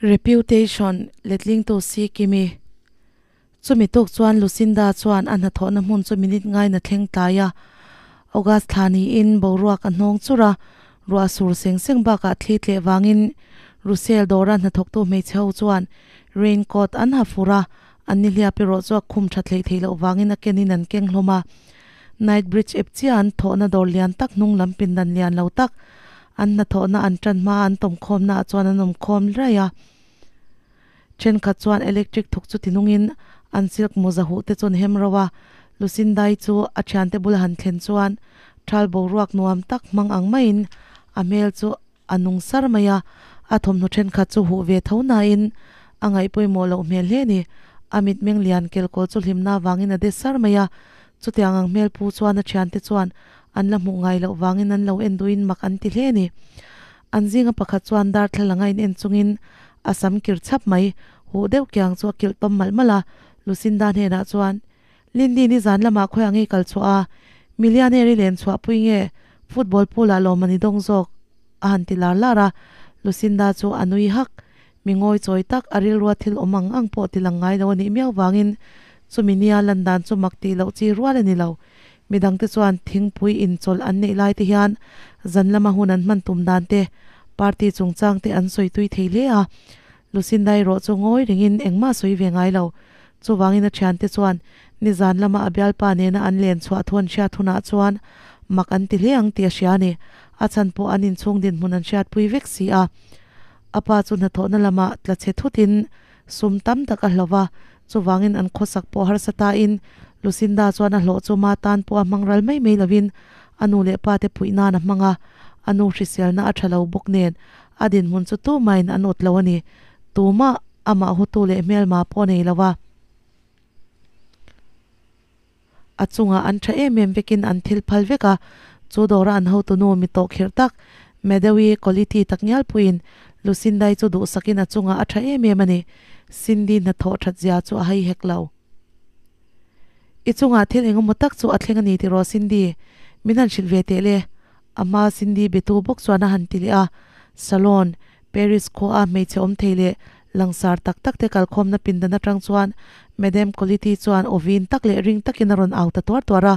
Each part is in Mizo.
Reputation letlingtu si Kimi. Chumi tuk chuan Lucinda chuan a hnathawhna hmun chu minute ngaina thleng tlai a. August thla niin boruak a hnawng chur a, ruah sur seng seng bakah thli tleh vangin Russell dawra hnathawktu hmeichhe ho chuan raincoat an ha fur a, an nihliap erawh chu a khum tha thleih theih loh vangin a kenin an keng hlawm a. Knightbridge ep chiah an thawhna dawr lian tak hnung lam pindan lian lo tak an hnathawhna an tan hma an tawmkhawmna ah chuan an awm khawm raih a. Thenkhat chuan electric thuk chu tinungin an silk mawza huh te chu an hem ro a, Lucindai chu a thiante bula han thlen chuan thal boruak nuam tak hmang ang maiin a hmel chu a nung sar mai a, a thawmhnaw thenkhat chu huh ve tho nain a ngaih pawimawh loh hmel hle a ni. A mitmeng lian kelkawl chu hlimna avangin a de sar mai a, chutiang ang hmel pu chuan a thiante chuan an la hmuh ngai loh vangin an lo en duhin mak an ti hle a ni. An zinga pakhat chuan darthlalang a in en chungin a sam kir chhap mai, huh deuh kiang chu a kilh tawm malh malh a, Lucinda hnenah chuan, Lindy nizan lamah khawi ang i kal chhuah a, millionaire i len chhuah pui nge, football pool ah lawm an i dawng zawk? a han ti lar lar a, Lucinda chu a nui hak, mi ngawi chawi tak, a rilrua thil awm ang ang pawh ti lang ngai lo a nih miau vangin chumi nia lan dan chu mak tih loh chi rual a ni lo. Midangte chuan thingpui inchawlh an neih lai te hian zan lama hun an hman tum dan te, party chungchang te an sawi tui thei hle a. Lucinda erawh chu ngawi ringin engmah sawi ve ngai lo. Chuvangin a thiante chuan nizan lama a bialpa nena an len chhuah thu an hriat hunah chuan mak an ti hle ang tih a hria a ni. A chhan pawh an inchhung dinhmun an hriatpui vek si a. A pa chu hnathawhna lamah tla chhe thutin Sum tam tak a hlo va, chuvangin an khawsak pawh harsa tain Lucinda chuan a hlawh chu ma tan pawh a hmang ral mai mai lovin a nu leh pa te puih nan a hmang a, a nu hriselna a tha lo bawk nen a dinhmun chu tumahin an awt lo a ni. Tumah amah hutu leh hmelma pawh a nei lo va. A chungah an tha em em vekin an thil phal vek a, chu dawra an hotunu mi tawh khirh tak, Medewi quality tak ngial puiin Lucindai chu duhsakin a chungah a tha em em a ni. Cindy hnathawh that zia chu a hai hek lo. I chungah thil engemaw tak chu a thleng a ni tiraw Cindy? Min han hrilh ve teh le. A hma Cindy betu bawk chuan a han ti leh a. Salon, Paris khua a hmeichhe awm thei leh langsar tak tak te kalkhawmna pindan atang chuan Madam Quality chuan aw vin tak leh ring takin a rawn au ta tuar tuar a,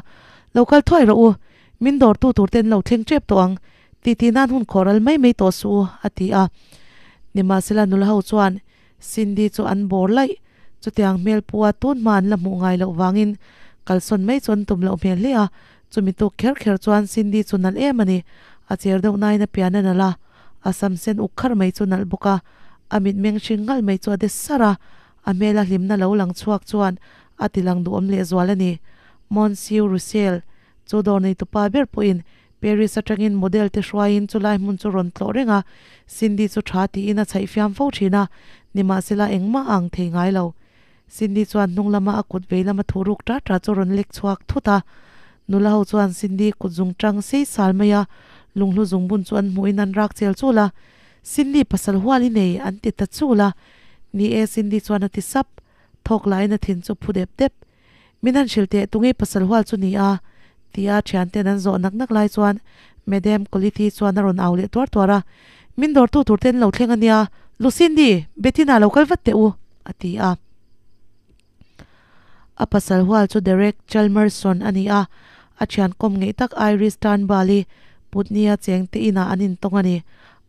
Lo kal thuai rawh u, min dawrtu tur te an lo thleng tep tawh ang, titi nan hun khawh ral mai mai tawh suh u, a ti a. Nimahsela nula ho chuan Cindy chu an bawr laih, chutiang hmel pu a tun hma an la hmuh ngai loh vangin kalsawn mai chu an tum loh hmel hle a, chumi tuk kher kher chuan Cindy chu nalh em a ni, a cher deuh nain a pian a nalh a, a sam sen uk kharh mai chu nalh bawk a, a mitmeng hring ngalh mai chu a de sar a, a hmela hlimna lo lang chhuak chuan a ti lang duhawm lehzual a ni. Monsieur Roussel, chu dawr neitupa ber pawhin Paris atangin model te hruaiin chulai hmun chu rawn tlawh reng a, Cindy chu tha tiin a chhaih fiam fo thin a, nimahsela engmah a ang thei ngai lo. Cindy chuan hnung lama a kut vei lama thu ruk ṭah ṭah chu rawn lek chhuak thut a. Nula ho chuan Cindy kut zung ṭang sei sal mai a, lunghlu zungbun chu an hmuhin an rak chel chul a. Cindy pasal hual i nei an ti ta chul a. Ni e Cindy chuan a ti sap. Thawk lahin a thin chu phu dep dep. Min han hrilh teh tunge pasal hual chu ni a? tia thianten an zawh nak nak lai chuan Madam Quality chuan a rawn au leh tuar tuar a, Min dawrtu tur te an lo thleng a nia, Lucindy, Bettina lo kal vat teh u, a ti a. A pasal hual chu Derek Chalmerson a ni a, a thian kawm ngeih tak Iris Turnbull-i Putney-a cheng te inah an intawng a ni.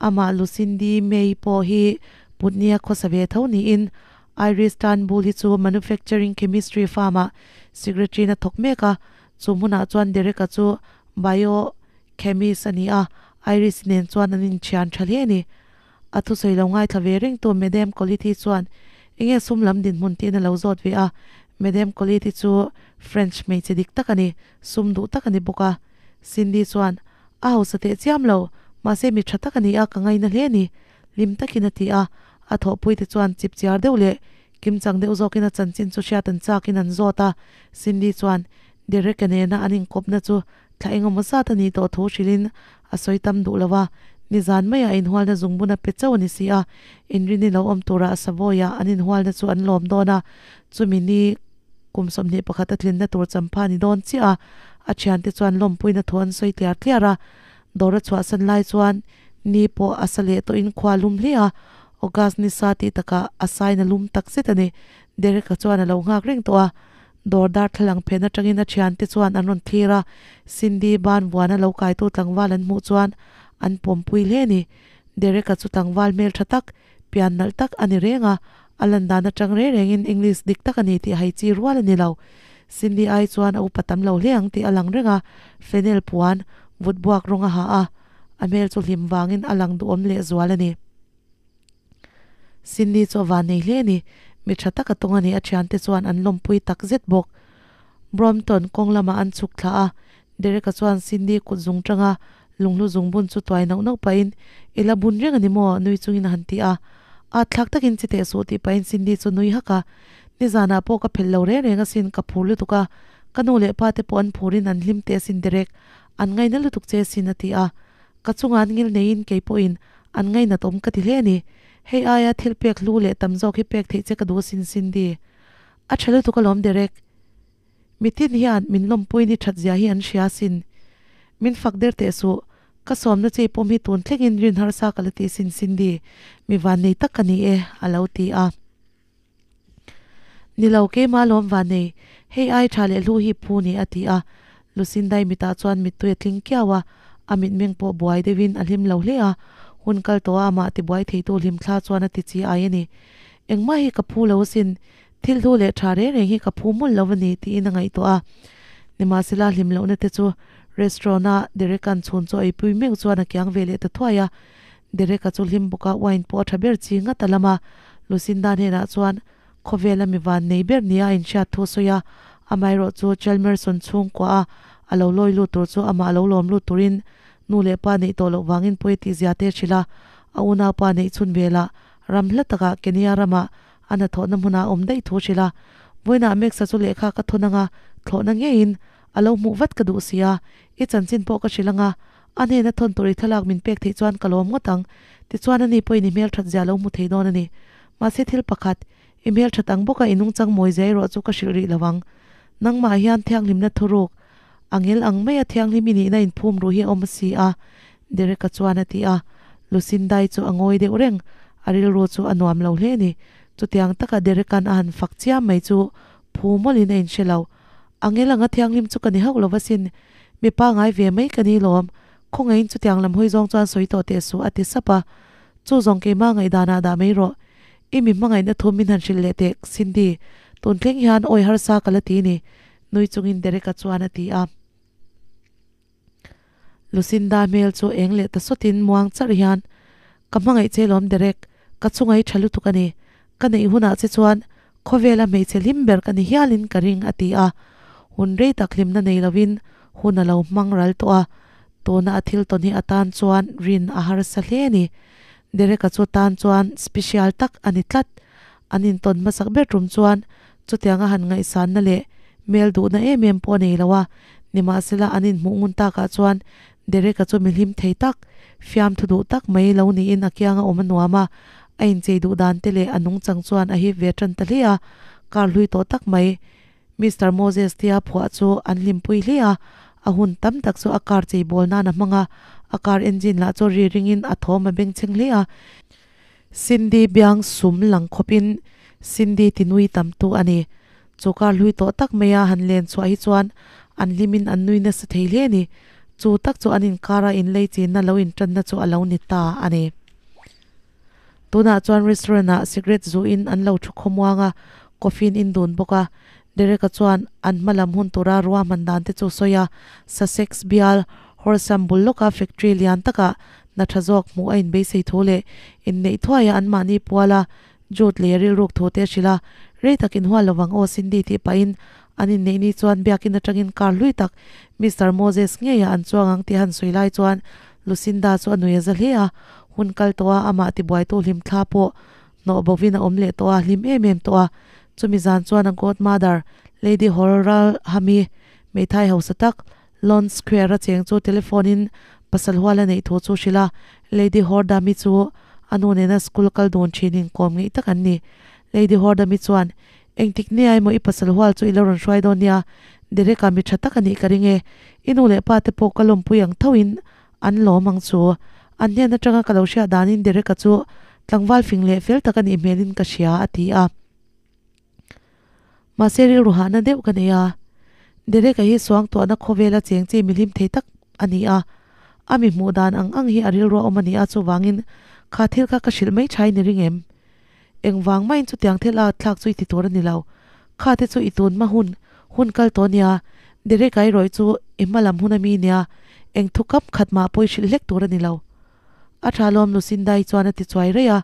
Amah Lucindy May pawh hi Putney-a khawsa ve tho niin Iris Turnbull hi chu Manufacturing Chemistry firm-ah secretary-in a thawk mek a, chu hmunah chuan Derek-a chu biochemist a ni a, Iris nen chuan an inthian tha hle a ni. A thusawi lo ngaithla ve rengtu Madam Quality chuan enge sum lam dinhmun tiin a lo zawt ve a, Madam Quality chu French hmeichhe dik tak a ni, sum duh tak a ni bawk a. Cindy chuan, A hausa teh chiam lo, mahse mi tha tak a ni a, ka ngaina hle a ni. Hlim takin a ti a, a thawhpuite chuan chip chiar deuh leh kimchang deuh zawkin a chanchin chu hriat an chakin an zawt a. Cindy chuan Derek-a nena an inkawpna chu thla engemaw zat a nih tawh thu hrilhin a sawi tam duh lo a, nizan maiah inhualna zungbun a pe chauh a ni si a, inrini lo awm tura Savoy-ah an inhualna chu an lawm dawn a, chumi ni kum 21 a tlinna tur champha a ni dawn chiah a, a thiante chuan lawmpuina thu an sawi tliar tliar a, dawr a chhuahsan lai chuan Ni pawh a sa leh tawhin khua lum hle a, August ni sa tih takah a sain a lum tak zet a ni. Derek-a chuan a lo nghak reng tawh a, dawr darthlalang phen atangin a thiante chuan an rawn thlir a, Cindy ban vuana lo kaitu tlangval an hmuh chuan an pawmpui hle a ni. Derek-a chu tlangval hmeltha tak, pian nalh tak a ni reng a, a lan dan atang reng rengin English dik tak a ni tih hai chi rual a ni lo. Cindy ai chuan a upa tam lo hle ang tih a lang reng a, flannel puan vut buak rawng a ha a, a hmel chu hlim vangin a lang duhawm lehzual a ni. Cindy chu a van nei hle a ni, mi tha tak a tawng a ni, a thiante chuan an lawmpui tak zet bawk. Brompton kawng lamah an chhuk thla a, Derek-a chuan Cindy kut zung tanga lunghlu zung bun chu tuai nauh nauh pahin, I la bun reng a ni maw? nui chungin a han ti a. At thlak takin chi teh suh tih pahin Cindy chu nui hak a. Nizanah pawh ka phelh lo reng reng asin, ka phur lutuk a, ka nu leh pa te pawh an phurin an hlim teh asin Derek, an ngaina lutuk che asin a ti a. Ka chungah an ngil neiin kei pawhin an ngainat awm ka ti hle a ni. Hei aia thil pek hlu leh tam zawk hi pek theih che ka duh asin Cindy. A tha lutuk alawm Derek. Mitin hian min lawmpui ni that zia hi an hria asin. Min fak der teh suh. Ka sawmna che pawm hi tun thlengin rin harsa ka la ti asin Cindy. Mi vannei tak ka ni e a lo ti a. Ni lo keimah lawm vannei, hei ai tha leh hlu hi phu ni a ti a. Lucindai mitah chuan mittui a tling kiau a, a mitmeng pawh buai deuhin a hlim lo hle a, hun kal tawh a amah tibuai theitu hlimthla chuan a ti chi ai a ni. Engmah hi ka phu lo asin, thil hlu leh tha reng reng hi ka phu mawlh lo a ni tiin a ngaihtuah a. Nimahsela hlim lohna te chu restaurant a Derek-a'n chhun chaw eipui meuh chuan a kiang ve leh ta thuai a, Derek-a chu hlim bawk a, wine pawh a tha ber chi ngat a lam a. Lucinda hnenah chuan khawvela mi van nei ber nia a inhriat thu a sawi a, amaherawh chu Chalmerson chhungkua a a lo lawi lut tur chu amah a lo lawm lut turin nu leh pa neih tawh loh vangin pawi a tihzia te a hrilh a, a unaupa neih chhun velah ram hla takah Kenya ramah a hnathawhna hmunah a awm daih thu a hrilh a. Vawiinah Max-a chu lehkha ka thawn anga thlawhna ngeiin a lo hmuh vat ka duh si a, i chanchin pawh ka hrilh anga A hnena thawn tur i thlalak min pek theih chuan ka lawm ngawt ang. Tichuan ani pawhin i hmelthat zia lo hmu thei dawn a ni. Mahse thil pakhat, i hmelthat ang bawka i nungchang mawi zia erawh chu ka hrilh rih lo ang. Nangmah hian thianghlimna thuruk, a ngel ang maia thianghlim i nihna inphum ruh hi a awm a si a, Derek-a chuan a ti a. Lucindai chu a ngawi deuh reng, a rilru chu a nuam lo hle a ni. Chutiang taka Derek-a'n a han fak chiam mai chu phu mawlhin a inhre lo. A ngel anga thianghlim chu ka ni hauh lo va sin. Mi pangai ve mai ka ni lawm, khawngaihin chutiang lam hawi zawng chuan sawi tawh teh suh a ti sap a. Chu zawng keimah ngaihdanah dah mai rawh. I mi hmangaihna thu min han hrilh leh teh, Cindy. Tun thleng hian awi harsa ka la ti ni, nui chungin Derek-a chuan a ti a. Lucinda hmel chu eng leh ta sawtin muang charh hian, Ka hmangaih che lawm Derek, ka chunga i tha lutuk a ni. Ka neih hunah che chuan Khawvela hmeichhe hlim ber ka ni hialin ka ring a ti a. Hun rei tak hlimna nei lovin hun a lo hmang ral tawh a, tuna a thil tawn hi atan chuan rin a harsa hle a ni. Derek-a chu tan chuan special tak a ni tlat. An intawn hmasak ber tum chuan chutianga han ngaihsanna leh mel duhna em em pawh a nei lo a, nimahsela an inhmuh ngun takah chuan Derek-a chu mi hlim thei tak, fiamthu duh tak mai lo niin a kianga awm a nuam a, a inchei duh dan te leh a nungchang chuan a hip ve tan ta hle a, car hlui tawh tak mai Mister Moses tia phuah chu an hlimpui hle a, a hun tam tak chu a car chei bawl nan a hmang a, a car engine lah chu ri ringin a thawm a bengchheng hle a. Cindy biang sum lang khawpin Cindy ti nui tam tu a ni. Chu kar hlui tawh tak maia han len chhuah hi chuan an hlimin an nui nasa thei hle a ni. Chu tak chu an inkara inlei chinna lo intanna chu a lo ni ta a ni. Tunah chuan restaurant ah cigarette zuhin an lo thu khawmuang a, coffee an in dun bawk a. Derek-a chuan an hma lam hun tura ruahman dan te chu sawi a, Sussex bial Horsham bul lawka factory lian takah hna tha zawk hmuh a inbeisei thu leh inneih thuaia anmahni puala Jude leh rilruk thu te a hrilh a, rei tak inhual lo vang aw Cindy tih pahin an inneih ni chuan biakin atangin car hlui tak Mister Moses ngeiah an chuang ang tih a han sawi lai chuan Lucinda chu a nui a za hle a, hun kal tawh a amah tibuaitu hlimthla pawh hnawh bovin a awm leh tawh a, hlim em em tawh a, chumi zan chuan a godmother Lady Horralhami hmeithai hausa tak Lon Square a cheng chu telephone in pasal hual a neih thu chu hrilh a, Lady Hordami chu a nu nena school kal dun thin in kawm ngeih tak an ni. Lady Hordami chuan, Engtik nia emaw i pasal hual chu i lo rawn hruai dawn nia, Derek-a mi tha tak a nih ka ring e, i nu leh pa te pawh ka lawmpui ang tho in an lawm ang chu. An hnen atanga ka lo hriat danin Derek-a chu. Tlangval fing leh fel tak a nih hmelin ka hria, a ti a. Mahse rilru hahna deuh ka nei a. Derek-a hi suangtuahna khawvela cheng chi mihlim thei tak a ni a. A mi hmuh dan ang ang hi a rilru a awm a ni a, chuvangin kha thil kha ka hrilh mai thain i ring em? Engvang maiin chutiang thil a thlak chu i ti tur a ni lo. Kha te chu i tun hma hun, hun kal tawh nia. Derek-a i rawih chu i hma lam hun a mi nia, eng thu kam khat mah pawh i hrilh hlek tur a ni lo. A tha lawm Lucinda-i chuan a ti chuai raih a,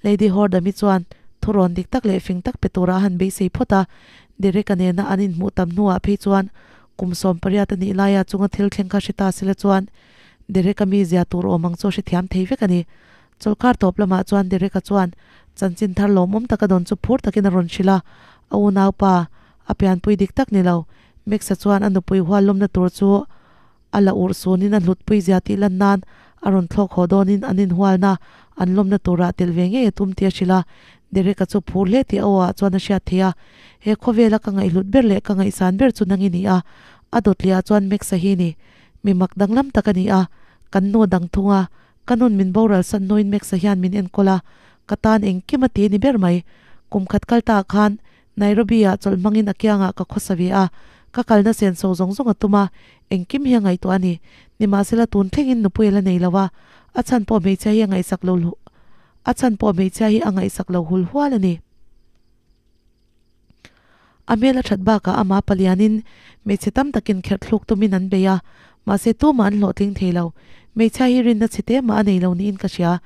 Lady Hordam-i chuan thurawn dik tak leh fing tak pe tura a han beisei phawt a, Derek-a nena an inhmuh tam hnuah phei chuan kum 18 a nih laia chunga thil thleng kha hre ta sela chuan Derek-a mizia tur awm ang chu a hrethiam thei vek a ni. Chawlhkar tawp lamah chuan Derek-a chuan chanchin thar lawmawm taka dawn chu phur takin a rawn hrilh a, a unaupa, a pianpui dik tak ni lo, Max-a chuan a nupui hual lawmna tur chu A la urh sunin a hlutpui zia tih lan nan a rawn thlawk haw dawnin an inhualna an lawmna turah tel ve ngei a tum tih a hrilh a. Derek-a chu phur hle tih a aw ah chuan a hriat theih a. He khawvela ka ngaihhlut ber leh ka ngaihsan ber chu nang i ni a. A dawtliah chuan Max-a hi ni. Mi mak danglam tak a ni a. Kan nu dang thung a. Ka nun min boral san hnuin Max-a hian min enkawl a. Ka tan engkim a ti a ni ber mai. Kum khat kal ta ah khan Nairobi-ah chawlh hmangin a kiangah ka khawsa ve a, ka kalna senso zawng zawng a tum a, engkim hi a ngaihtuah a ni. Nimahsela tun thlengin nupui a la nei lo a, a chhan pawh hmeichhia hi a ngaihsak lo a chhan pawh hmeichhia hi a ngaihsak lo hul hual a ni. A hmel a that bakah amah palianin hmeichhe tam takin kherh thluk tumin an bei a, mahse tumah an hlawhtling thei lo. Hmeichhia hi rinna chhe te mah a nei lo niin ka hria.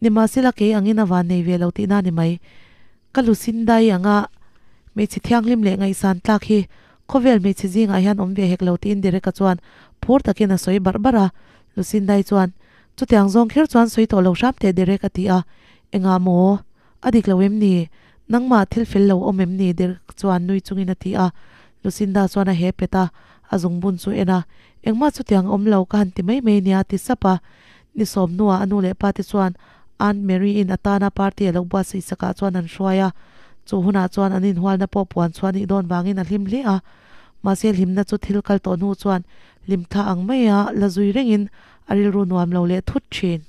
Nimahsela kei angin a van nei ve lo tihna a ni mai. Ka Lucinda-i anga hmeichhe thianghlim leh ngaihsan tlak hi khawvel hmeichhe zingah hian awm ve hek lo tiin Derek-a chuan phur takin a sawi barh barh a. Lucinda-i chuan, Chutiang zawng kher chuan sawi tawh lo hram teh Derek a ti a. Engah maw? A dik lo em ni? Nangmah thil fel lo awm em ni? Derek chuan nui chungin a ti a. Lucinda chuan a hep pet a, a zungbun chu en a. Engmah chutiang awm lo ka han ti mai mai nia a ti sap a. Ni sawm hnuah a nu leh pa te chuan Aunt Mary-in a tana party a lo buatsaih sakah chuan an hruai a, chu hunah chuan an inhualna pawh puan chhuah nih dawn vangin a hlim hle a. Mahse hlimna chu thil kal tawh hnu chuan hlimthla ang maia la zui rengin a rilru nuam lo leh thut thin.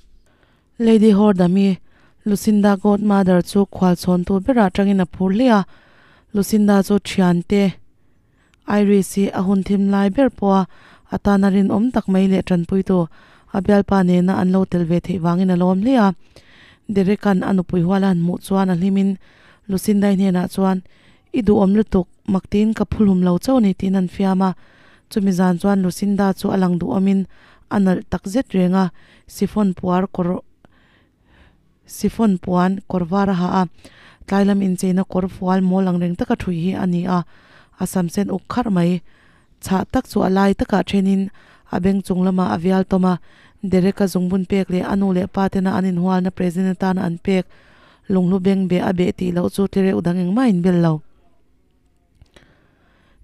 Lady Hordami, Lucinda Godmother chu khualchhawntu berah tangin a phur hle a, Lucinda chu thiante, Iris hi a hun thim lai ber pawha a tana rinawm tak mai leh tanpuitu a bialpa nena an lo tel ve theih vangin a lawm hle a. Derek-a'n a nupui hual a han hmuh chuan a hlimin Lucinda-i hnenah chuan, I duhawm lutuk, mak tiin ka phulhum lo chauh a ni tiin an fiam a. Chumi zan chuan Lucinda chu a lang duhawmin a nalh tak zet reng a, sifon puar kawr Sifon puan kawr var a ha a, tlai lam incheina kawr fual mawl ang reng taka thui hi a ni a, a sam sen uk kharh mai. Chhah tak chu a lai takah thenin a beng chung lamah a vial tawm a, Derek-a zungbun pek leh a nu leh pa tena an inhualna present atana an pek lunghlu beng beh a beh tih loh chu tlereuh dang engmah a inbel lo.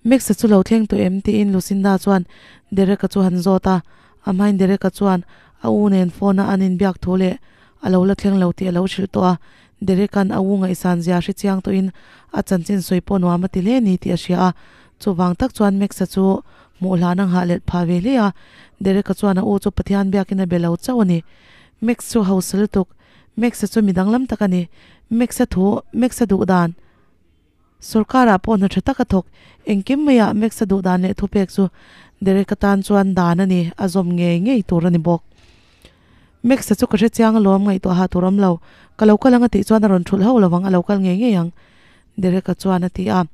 Max-a chu lo thleng tawh em? tiin Lucinda chuan Derek-a chu han zawt a. A hmain Derek-a chuan a u nen phone-a an inbiak thu leh a lo la thleng lo tih a lo hrilh tawh a. Derek-a'n a u ngaihsan zia hre chiang tawhin a chanchin sawi pawh nuam a ti hle ni tih a hria a. Chuvang tak chuan Max-a chu hmuh hlan a nghah let phah ve hle a. Derek-a chuan a u chu Pathian biakin a be lo chauh a ni. Max chu hausa lutuk. Max-a chu mi danglam tak a ni. Max-a thu, Max-a duh dan. Sorkarah pawh hna tha tak a thawk. Engkim maiah Max-a duh dan leh thupek chu Derek-a tan chuan dan a ni, a zawm ngei ngei tur a ni bawk. Max-a chu ka hre chiang alawm, ngaihtuah ha tur awm lo. Ka lo kal ang a tih chuan a rawn thulh hauh lovang, a lo kal ngei ngei ang, Derek-a chuan a ti a.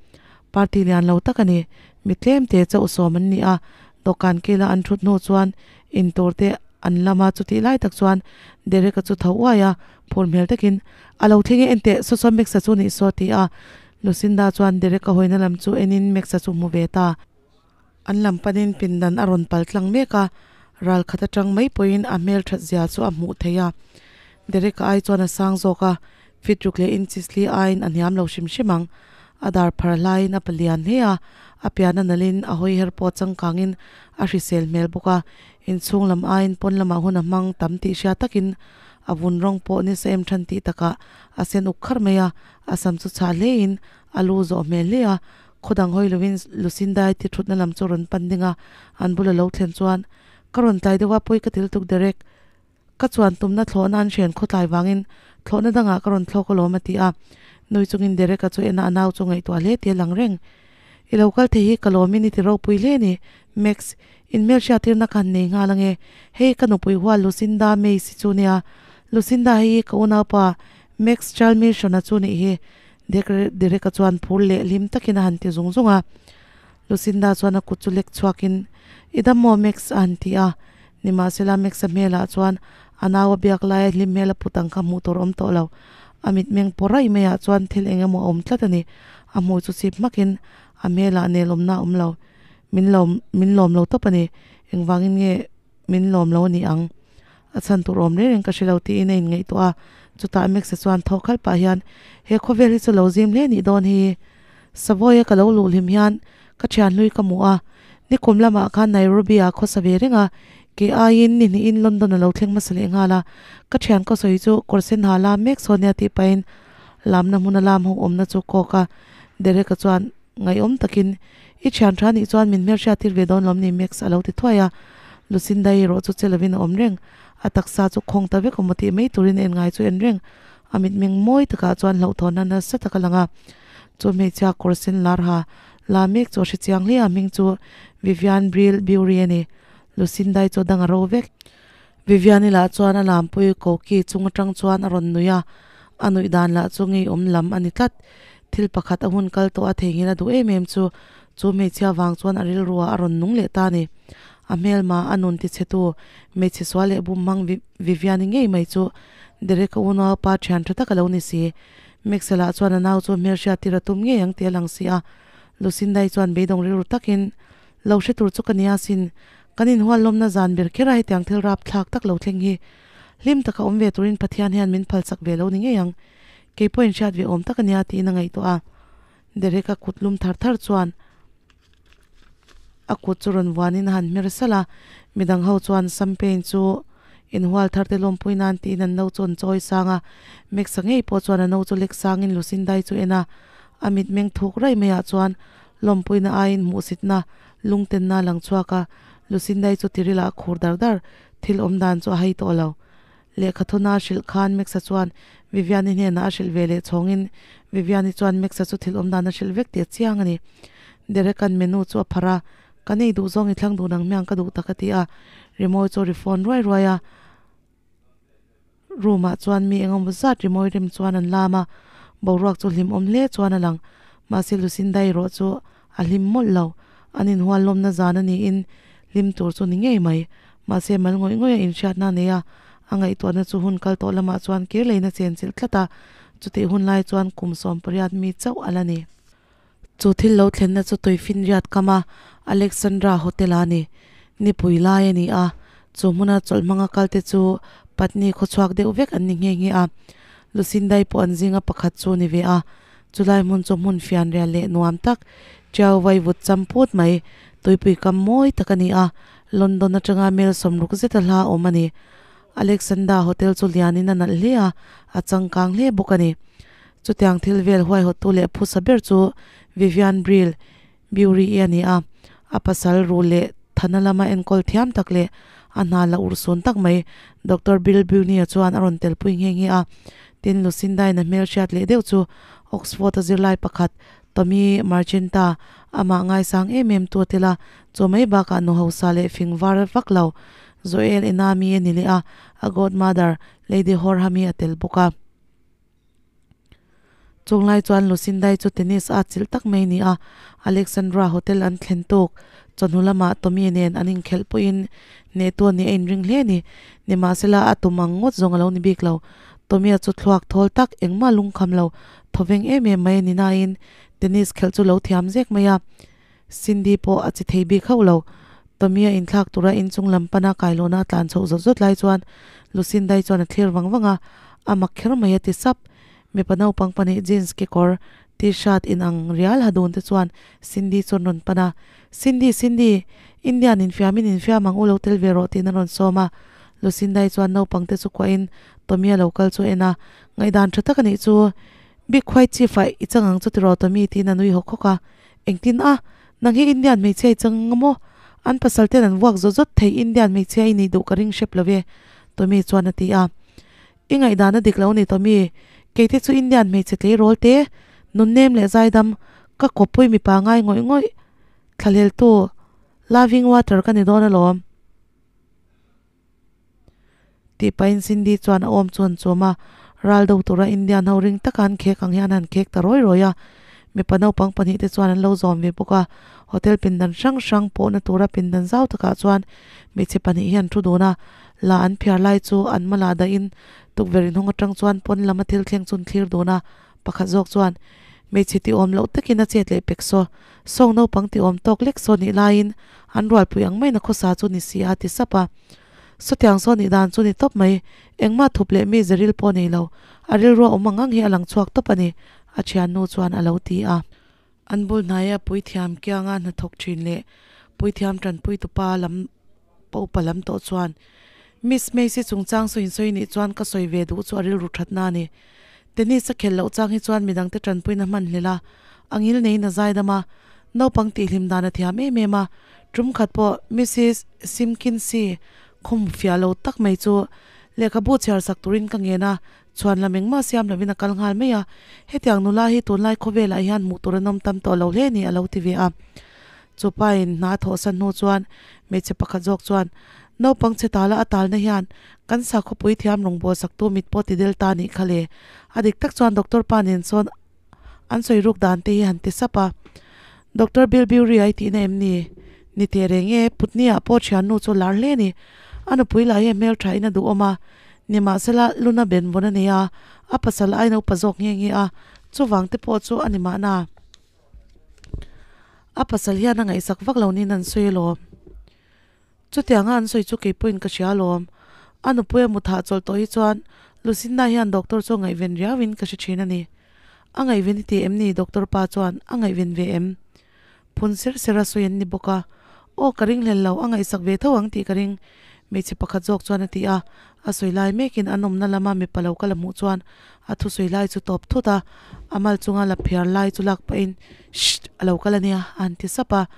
Party lian lo tak a ni. Mi tlem te chauh sawm an ni a, dawhkan kila an thut hnu chuan in tur te an lam a, chutih lai tak chuan Derek-a chu tho uai a, Phur hmel takin, A lo thleng e, enteh, saw saw Max-a chu nih saw, ti a. Lucinda chuan Derek-a hawina lam chu enin Max-a chu hmu ve ta. An lam panin pindan a rawn pal tlang mek a, ral khat atang mai pawhin a hmel that zia chu a hmuh theih a. Derek-a ai chuan a sang zawk a, fit ruk leh inches li aiin a hniam lo hrim hrim ang. A dar phar hlaiin a palian hle a, a pian a nalhin a hawi her pawh changkangin a hrisel hmel bawk a, inchhung lam aiin pawn lamah hun a hmang tam tih hria takin A vun rawng pawh ni sa em than tih takah a sen uk kharh mai a, a sam chu chhah hlein a lu zawh hmel hle a. Khaw dang hawi lovin Lucinda-i thi thutna lam chu rawn pan ding a, an bula lo thlen chuan, Ka rawn tlai deuh a, pawi ka til tuk Derek. Ka chuan tumna thlawhna an hrian khawtlai vangin Thlawhna dangah ka rawn thlawk alawm a ti a. Nui chungin Derek-a chu en a, a nau chu ngaihtuah hle tih a lang reng. I lo kal thei hi ka lawmin i ti ropui hle a ni, Max. Inhmelhriattirna ka han nei nghal ange. Hei ka nupui hual Lucinda Mace hi chu nia. Lucinda hei hi ka unaupa Max Chalmilson-a chu nih hi, Derek-a chuan phur leh hlim takin a han ti zung zung a. Lucinda chuan a kut chu lek chhuakin, I dam maw Max? a han ti a. Nimahsela Max-a hmelah chuan a nau a biak laia hlim hmel a put ang kha hmuh tur a awm tawh lo. A mitmeng pawh raih maiah chuan thil eng emaw a awm tlat a ni. A hmuh chu chip hmakin a hmelah nelawmna a awm lo. Min lawm, min lawm lo tawp a ni. Engvangin nge min lawm lo a ni ang? A chhan tur awm reng reng ka hre lo tiin a inngaihtuah a. Chutah Max-a chuan thaw khalh pah hian, He khawvel hi chu lo zim hle nih dawn hi. Savoy-a ka lo luh hlim hian ka thian hlui ka hmu a. Nikum lamah khan Nairobi-ah khawsa ve reng a, kei aiin ni hnihin London a lo thleng hmasa leh nghal a. Ka thian ka sawi chu kawr sen ha lam mek saw nia tih pahin lamna hmuna lam ho awmna chu kawk a. Derek-a chuan ngaihawm takin, I thian tha nih chuan min hmelhriat tir ve dawn lawm ni Max a lo ti thuai a. Lucinda-i erawh chu che lovin a awm reng. A taksa chu khawng ta vek awm tih mai turin a en ngai chu en reng. A mitmeng mawi takah chuan hlauhthawnna nasa tak a lang a. Chu hmeichhia kawr sen lar ha la mek chu a hre chiang hle a, hming chu Vivian Brill Beaury a ni. Lucindai chu a dang a ro vek. Vivian-i lah chuan a lampui koki chung atang chuan a rawn nui a, a nuih dan lah chu ngeiawm lam a ni tlat. Thil pakhat a hun kal tawh a theihnghilh a duh em em chu, chu hmeichhia vang chuan a rilruah a rawn nung leh ta a ni. A hmelma a nun tichhetu hmeichhe sual leh bum hmang Vivian-i ngei mai chu Derek-a unaupa thian tha tak a lo ni si. Maxwell-ah chuan a nau chu hmelhriat tir a tum ngei ang tih a lang si a. Lucinda-i chuan beidawng rilru takin, Lo hre tur chu ka nia sin, kan inhuallawmna zan ber kher a hetiang thil rap thlak tak lo thleng hi. Hlim taka awm ve turin Pathian hian min phalsak ve lo ni ngei ang. Kei pawhin hriat ve awm tak a nia tiin a ngaihtuah a. Derek-a kut lum thar thar chuan a kut chu rawn vuanin a han hmer salh a, midang ho chuan Sampain chu inhual thar te lawmpui nan tiin an no chu an chawi sang a, Max-a ngei pawh chuan a no chu lek sangin Lucindai chu en a, a mitmeng thuk raih maiah chuan lawmpuina aiin hmuhsitna lungtenna a lang chhuak a, Lucindai chu tiril-ah a khur dar dar, thil awm dan chu a hai tawh lo. Lehkha thuna a hrilh khan Max-a chuan Vivian-i hnenah a hrilh ve leh chhawngin Vivian-i chuan Max-a chu thil awm dan a hrilh vek tih a chiang a ni. Derek-a'n menu chu a pharh a, Ka nei duh zawng i thlang duh nang hmiang ka duh tak a ti a. Rimawi chu a ri phone ruai ruai a. Room-ah chuan mi engemaw zat rimawi rem chuan an lam a, boruak chu hlimawm hle chuan a lang. Mahse Lucinda erawh chu a hlim mawlh lo. An inhual lawmna zan a niin hlim tur chu ni ngei mai. Mahse mal ngawih ngawih a inhriatna a nei a, a ngaihtuahna chu hun kal tawh lamah chuan kir leina chenchilh tlat a, chutih hun lai chuan kum 80 mi chauh a la ni. Chu thil lo thlenna chu Tuifinriat kama Alexandra Hotel a ni. Nipui lai a ni a, chu hmuna chawlh hmanga kalte chu Patni khawchhuak deuh vek an ni nghe nghe a. Lucindai pawh an zinga pakhat chu a ni ve a, chulai hmun chu hmun fianrial leh nuam tak, Tiau vaivut cham put mai, tuipui kam mawi tak a ni a, London atanga mel 60 zeta hla awm a ni. Alexandra Hotel chu lianin a nalh hle a, a changkang hle bawk a ni. Chutiang thil vel huaihawttu leh phusa ber chu Vivian Brill Beaury-i a ni a, a pasal ru leh thana lama enkawl thiam tak leh a hna la urhsun tak mai Doctor Bill Buny-a chuan a rawn telpui nghe nghe a. Tin, Lucinda-in a hmelhriat leh deuh chu Oxford-a zirlai pakhat Tommy Margenta, amah ngaisang em em tu a tel a, chu mai bakah nu hausa leh fing var vak lo Joel Enami a ni leh a, a godmother Lady Horham-i a tel bawk a. Chung lai chuan Lucindai chu tennis a chilh tak mai ni a, Alexandra Hotel an thlen tuk. Chawhnu lamah Tommy nen an inkhelh pawhin hnehtu a nih a inring hle a ni. Nimahsela a tum ang ngawt zawng a lo ni bik lo. Tommy-a chu thluak thawl tak engmah lungkham lo thawveng em em mai a ni nain tennis khelh chu lo thiam zek mai a. Cindy pawh a che thei bik hauh lo. Tommy-a inthlak tura inchung lam pana kailawna a tlan chhoh zawt zawt lai chuan Lucinda-i chuan a thlir vang vang a, a mak kher mai a ti sap. Mipa naupang pahnih jeans kekawr, t-shirt inang rial ha dun te chuan Cindy chu an rawn pan a, Cindy, Cindy, Indian infiamin infiam ang u lo tel ve rawh tiin a rawn sawm a. Lucinda-i chuan naupang te chu kuahin Tommy-a lo kal chu a en a, Ngaihdan tha tak a nih chu, Big White Chief ah i chang ang chu tiraw Tommy tiin a nui hawk hawk a. Engtin a? Nang hi Indian hmeichhia i chang maw? An pasal ten an vuak zawt zawt thei Indian hmeichhia i nih duh ka ring hrep lo e, Tommy chuan a ti a. I ngaihdan a dik lo ni Tommy, kei te chu Indian hmeichhe tleirawl te, nunnem leh zaidam, ka kawppui mipa ngai ngawih ngawih thlahleltu loving water ka ni dawn alawm. Tih pahin Cindy chuan a awm chu an chawm a, ral do tura Indian ho ring taka an khek ang hian an khek ta rawi rawi a. Mipa naupang pahnih te chuan an lo zawm ve bawk a, hotel pindan hrang hrang pawhna tura pindan zau takah chuan hmeichhe pahnih hi an thu dun a, la an phiar lai chu an mala dahin tukverh inhawng atang chuan pawn lama thil thleng chu an thlir dun a, pakhat zawk chuan hmeichhe ti awm loh takin a chet leh pek saw, sawng naupang ti awm tawk lek saw nih laiin an rualpui ang maiin a khawsa chu ni si a ti sap a. Sawtiang saw nih dan chu ni tawp mai, engmah thup leh mi zeril pawh nei lo, a rilrua awm ang ang hi a lang chhuak tawp a ni, a thiannu chuan a lo ti a. An bul hnaia puithiam kianga hnathawk thin leh puithiam tanpuitupa lam pa upa lam tawh chuan, Miss Macy chungchang sawi insawi nih chuan ka sawi ve duh chu a rilru thatna a ni. Tennis a khelh loh chang hi chuan midangte tanpuina hman hlel a, a ngil neiin a zaidam a, naupang tihhlim dan a thiam em em a. Tum khat pawh Missis Simkinsi khum fiah lo tak mai chu lehkhabu chhiar sak turin ka ngen a, chhuan lam engmah siam lovin a kal nghal mai a. Hetiang nula hi tunlai khawvelah hian hmuh tur an awm tam tawh lo hle ni a lo ti ve a. Chu pain hna a thawhsan hnu chuan hmeichhe pakhat zawk chuan, Naupang chhe tala a talna hian kan sakhawpui thiam rawngbâwl saktu mit pawh ti del ta nih kha le. A dik tak chuan Doctor pa nen sawn an sawi ruk dan te hi han ti sap a. Doctor Bill Bury ai tihna em ni? Ni teh reng e, putni-ah pawh thiannu chu lar hle ni. A nupui lah hi a hmeltha in a duhawm a, nimahsela luna ben vawn a nei a, a pasal aina upa zawk nghe nghe a, chuvang te pawh chu a ni mahna. A pasal hian a ngaihsak vak lo niin an sawi alawm. Chutianga an sawi chu kei pawhin ka hria alawm. A nupui a mut hahchawlh tawh hi chuan Lucinda hian doctor chu a ngaihven riauin ka hre thin a ni. A ngaihven i ti em ni doctor pa chuan a ngaihven ve em? Phun ser ser a sawi an ni bawk a. Aw ka ring hlel lo, a ngaihsak ve tho ang tih ka ring hmeichhe pakhat zawk chuan a ti a. A sawi lai mekin an awmna lama mipa lo kal a hmuh chuan a thusawi lai chu tawp thut a, a mal chunga la phiar lai chu lak pahin Shh! A lo kal a nia a han ti sap a.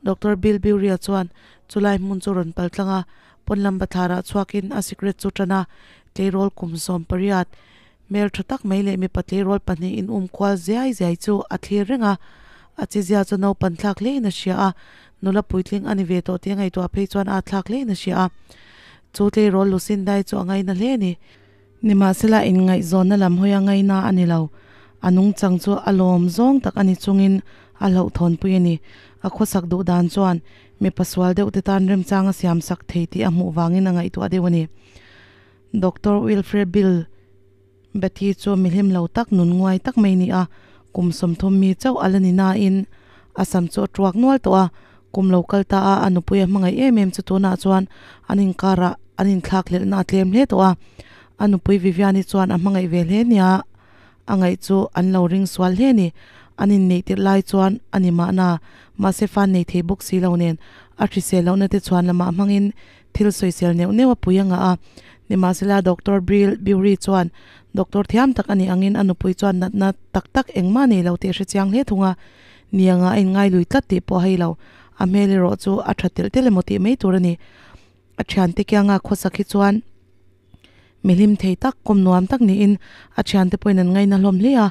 Doctor Bill Bury-a chuan chulai hmun chu rawn pal tlang a, pawn lam bathlarah chhuakin a sikret chu tan a, tleirawl kum 18 hmel tha tak mai leh mipa tleirawl pahnih in um kual ziai ziai chu a thlir reng a, a chizia chu naupan thlak hlein a hria a, nula puitling a ni ve tawh tih a ngaihtuah phei chuan a thlak hlein a hria a, chu tleirawl Lucinda-i chu a ngaina hle a ni. Nimahsela inngaihzawnna lam hawi a ngaina a ni lo, a nungchang chu a lawm zawng tak a ni chungin a hlauhthawnpui a ni. A khawsak duh dan chuan mipa sual deuh te tan remchang a siam sak thei tih a hmuh vangin a ngaihtuah deuh a ni. Doctor Wilfred Bill Beatty chu mihlim lo tak nun nguai tak mai ni a, kum 30 mi chauh a la ni nain a sam chu a tuak nual tawh a, kum lo kal ta a a nupui a hmangaih em em chu tunah chuan an inkarah an inthlakhlelhna a tlem hle tawh a, a nupui Vivian-i chuan a hmangaih ve hle nia a ngaih chu an lo ring sual hle a ni. An inneih tirh lai chuan a ni mahna, mahse fan nei thei bawk si lo nen a hrisel lohna te chhuan lamah hmangin thil sawisel neuh neuh a pui a ngah a. Nimahsela Doctor Bill Bury chuan doctor thiam tak a nih angin a nupui chuan natna tak tak engmah nei lo tih a hre chiang hle thung a, nianga a inngai lui tlat tih pawh a hei lo. A hmel erawh chu a tha telh telh emaw tih mai tur a ni. A thiante kianga khawsak hi chuan mihlim thei tak, kawm nuam tak niin a thiante pawhin an ngaina hlawm hle a,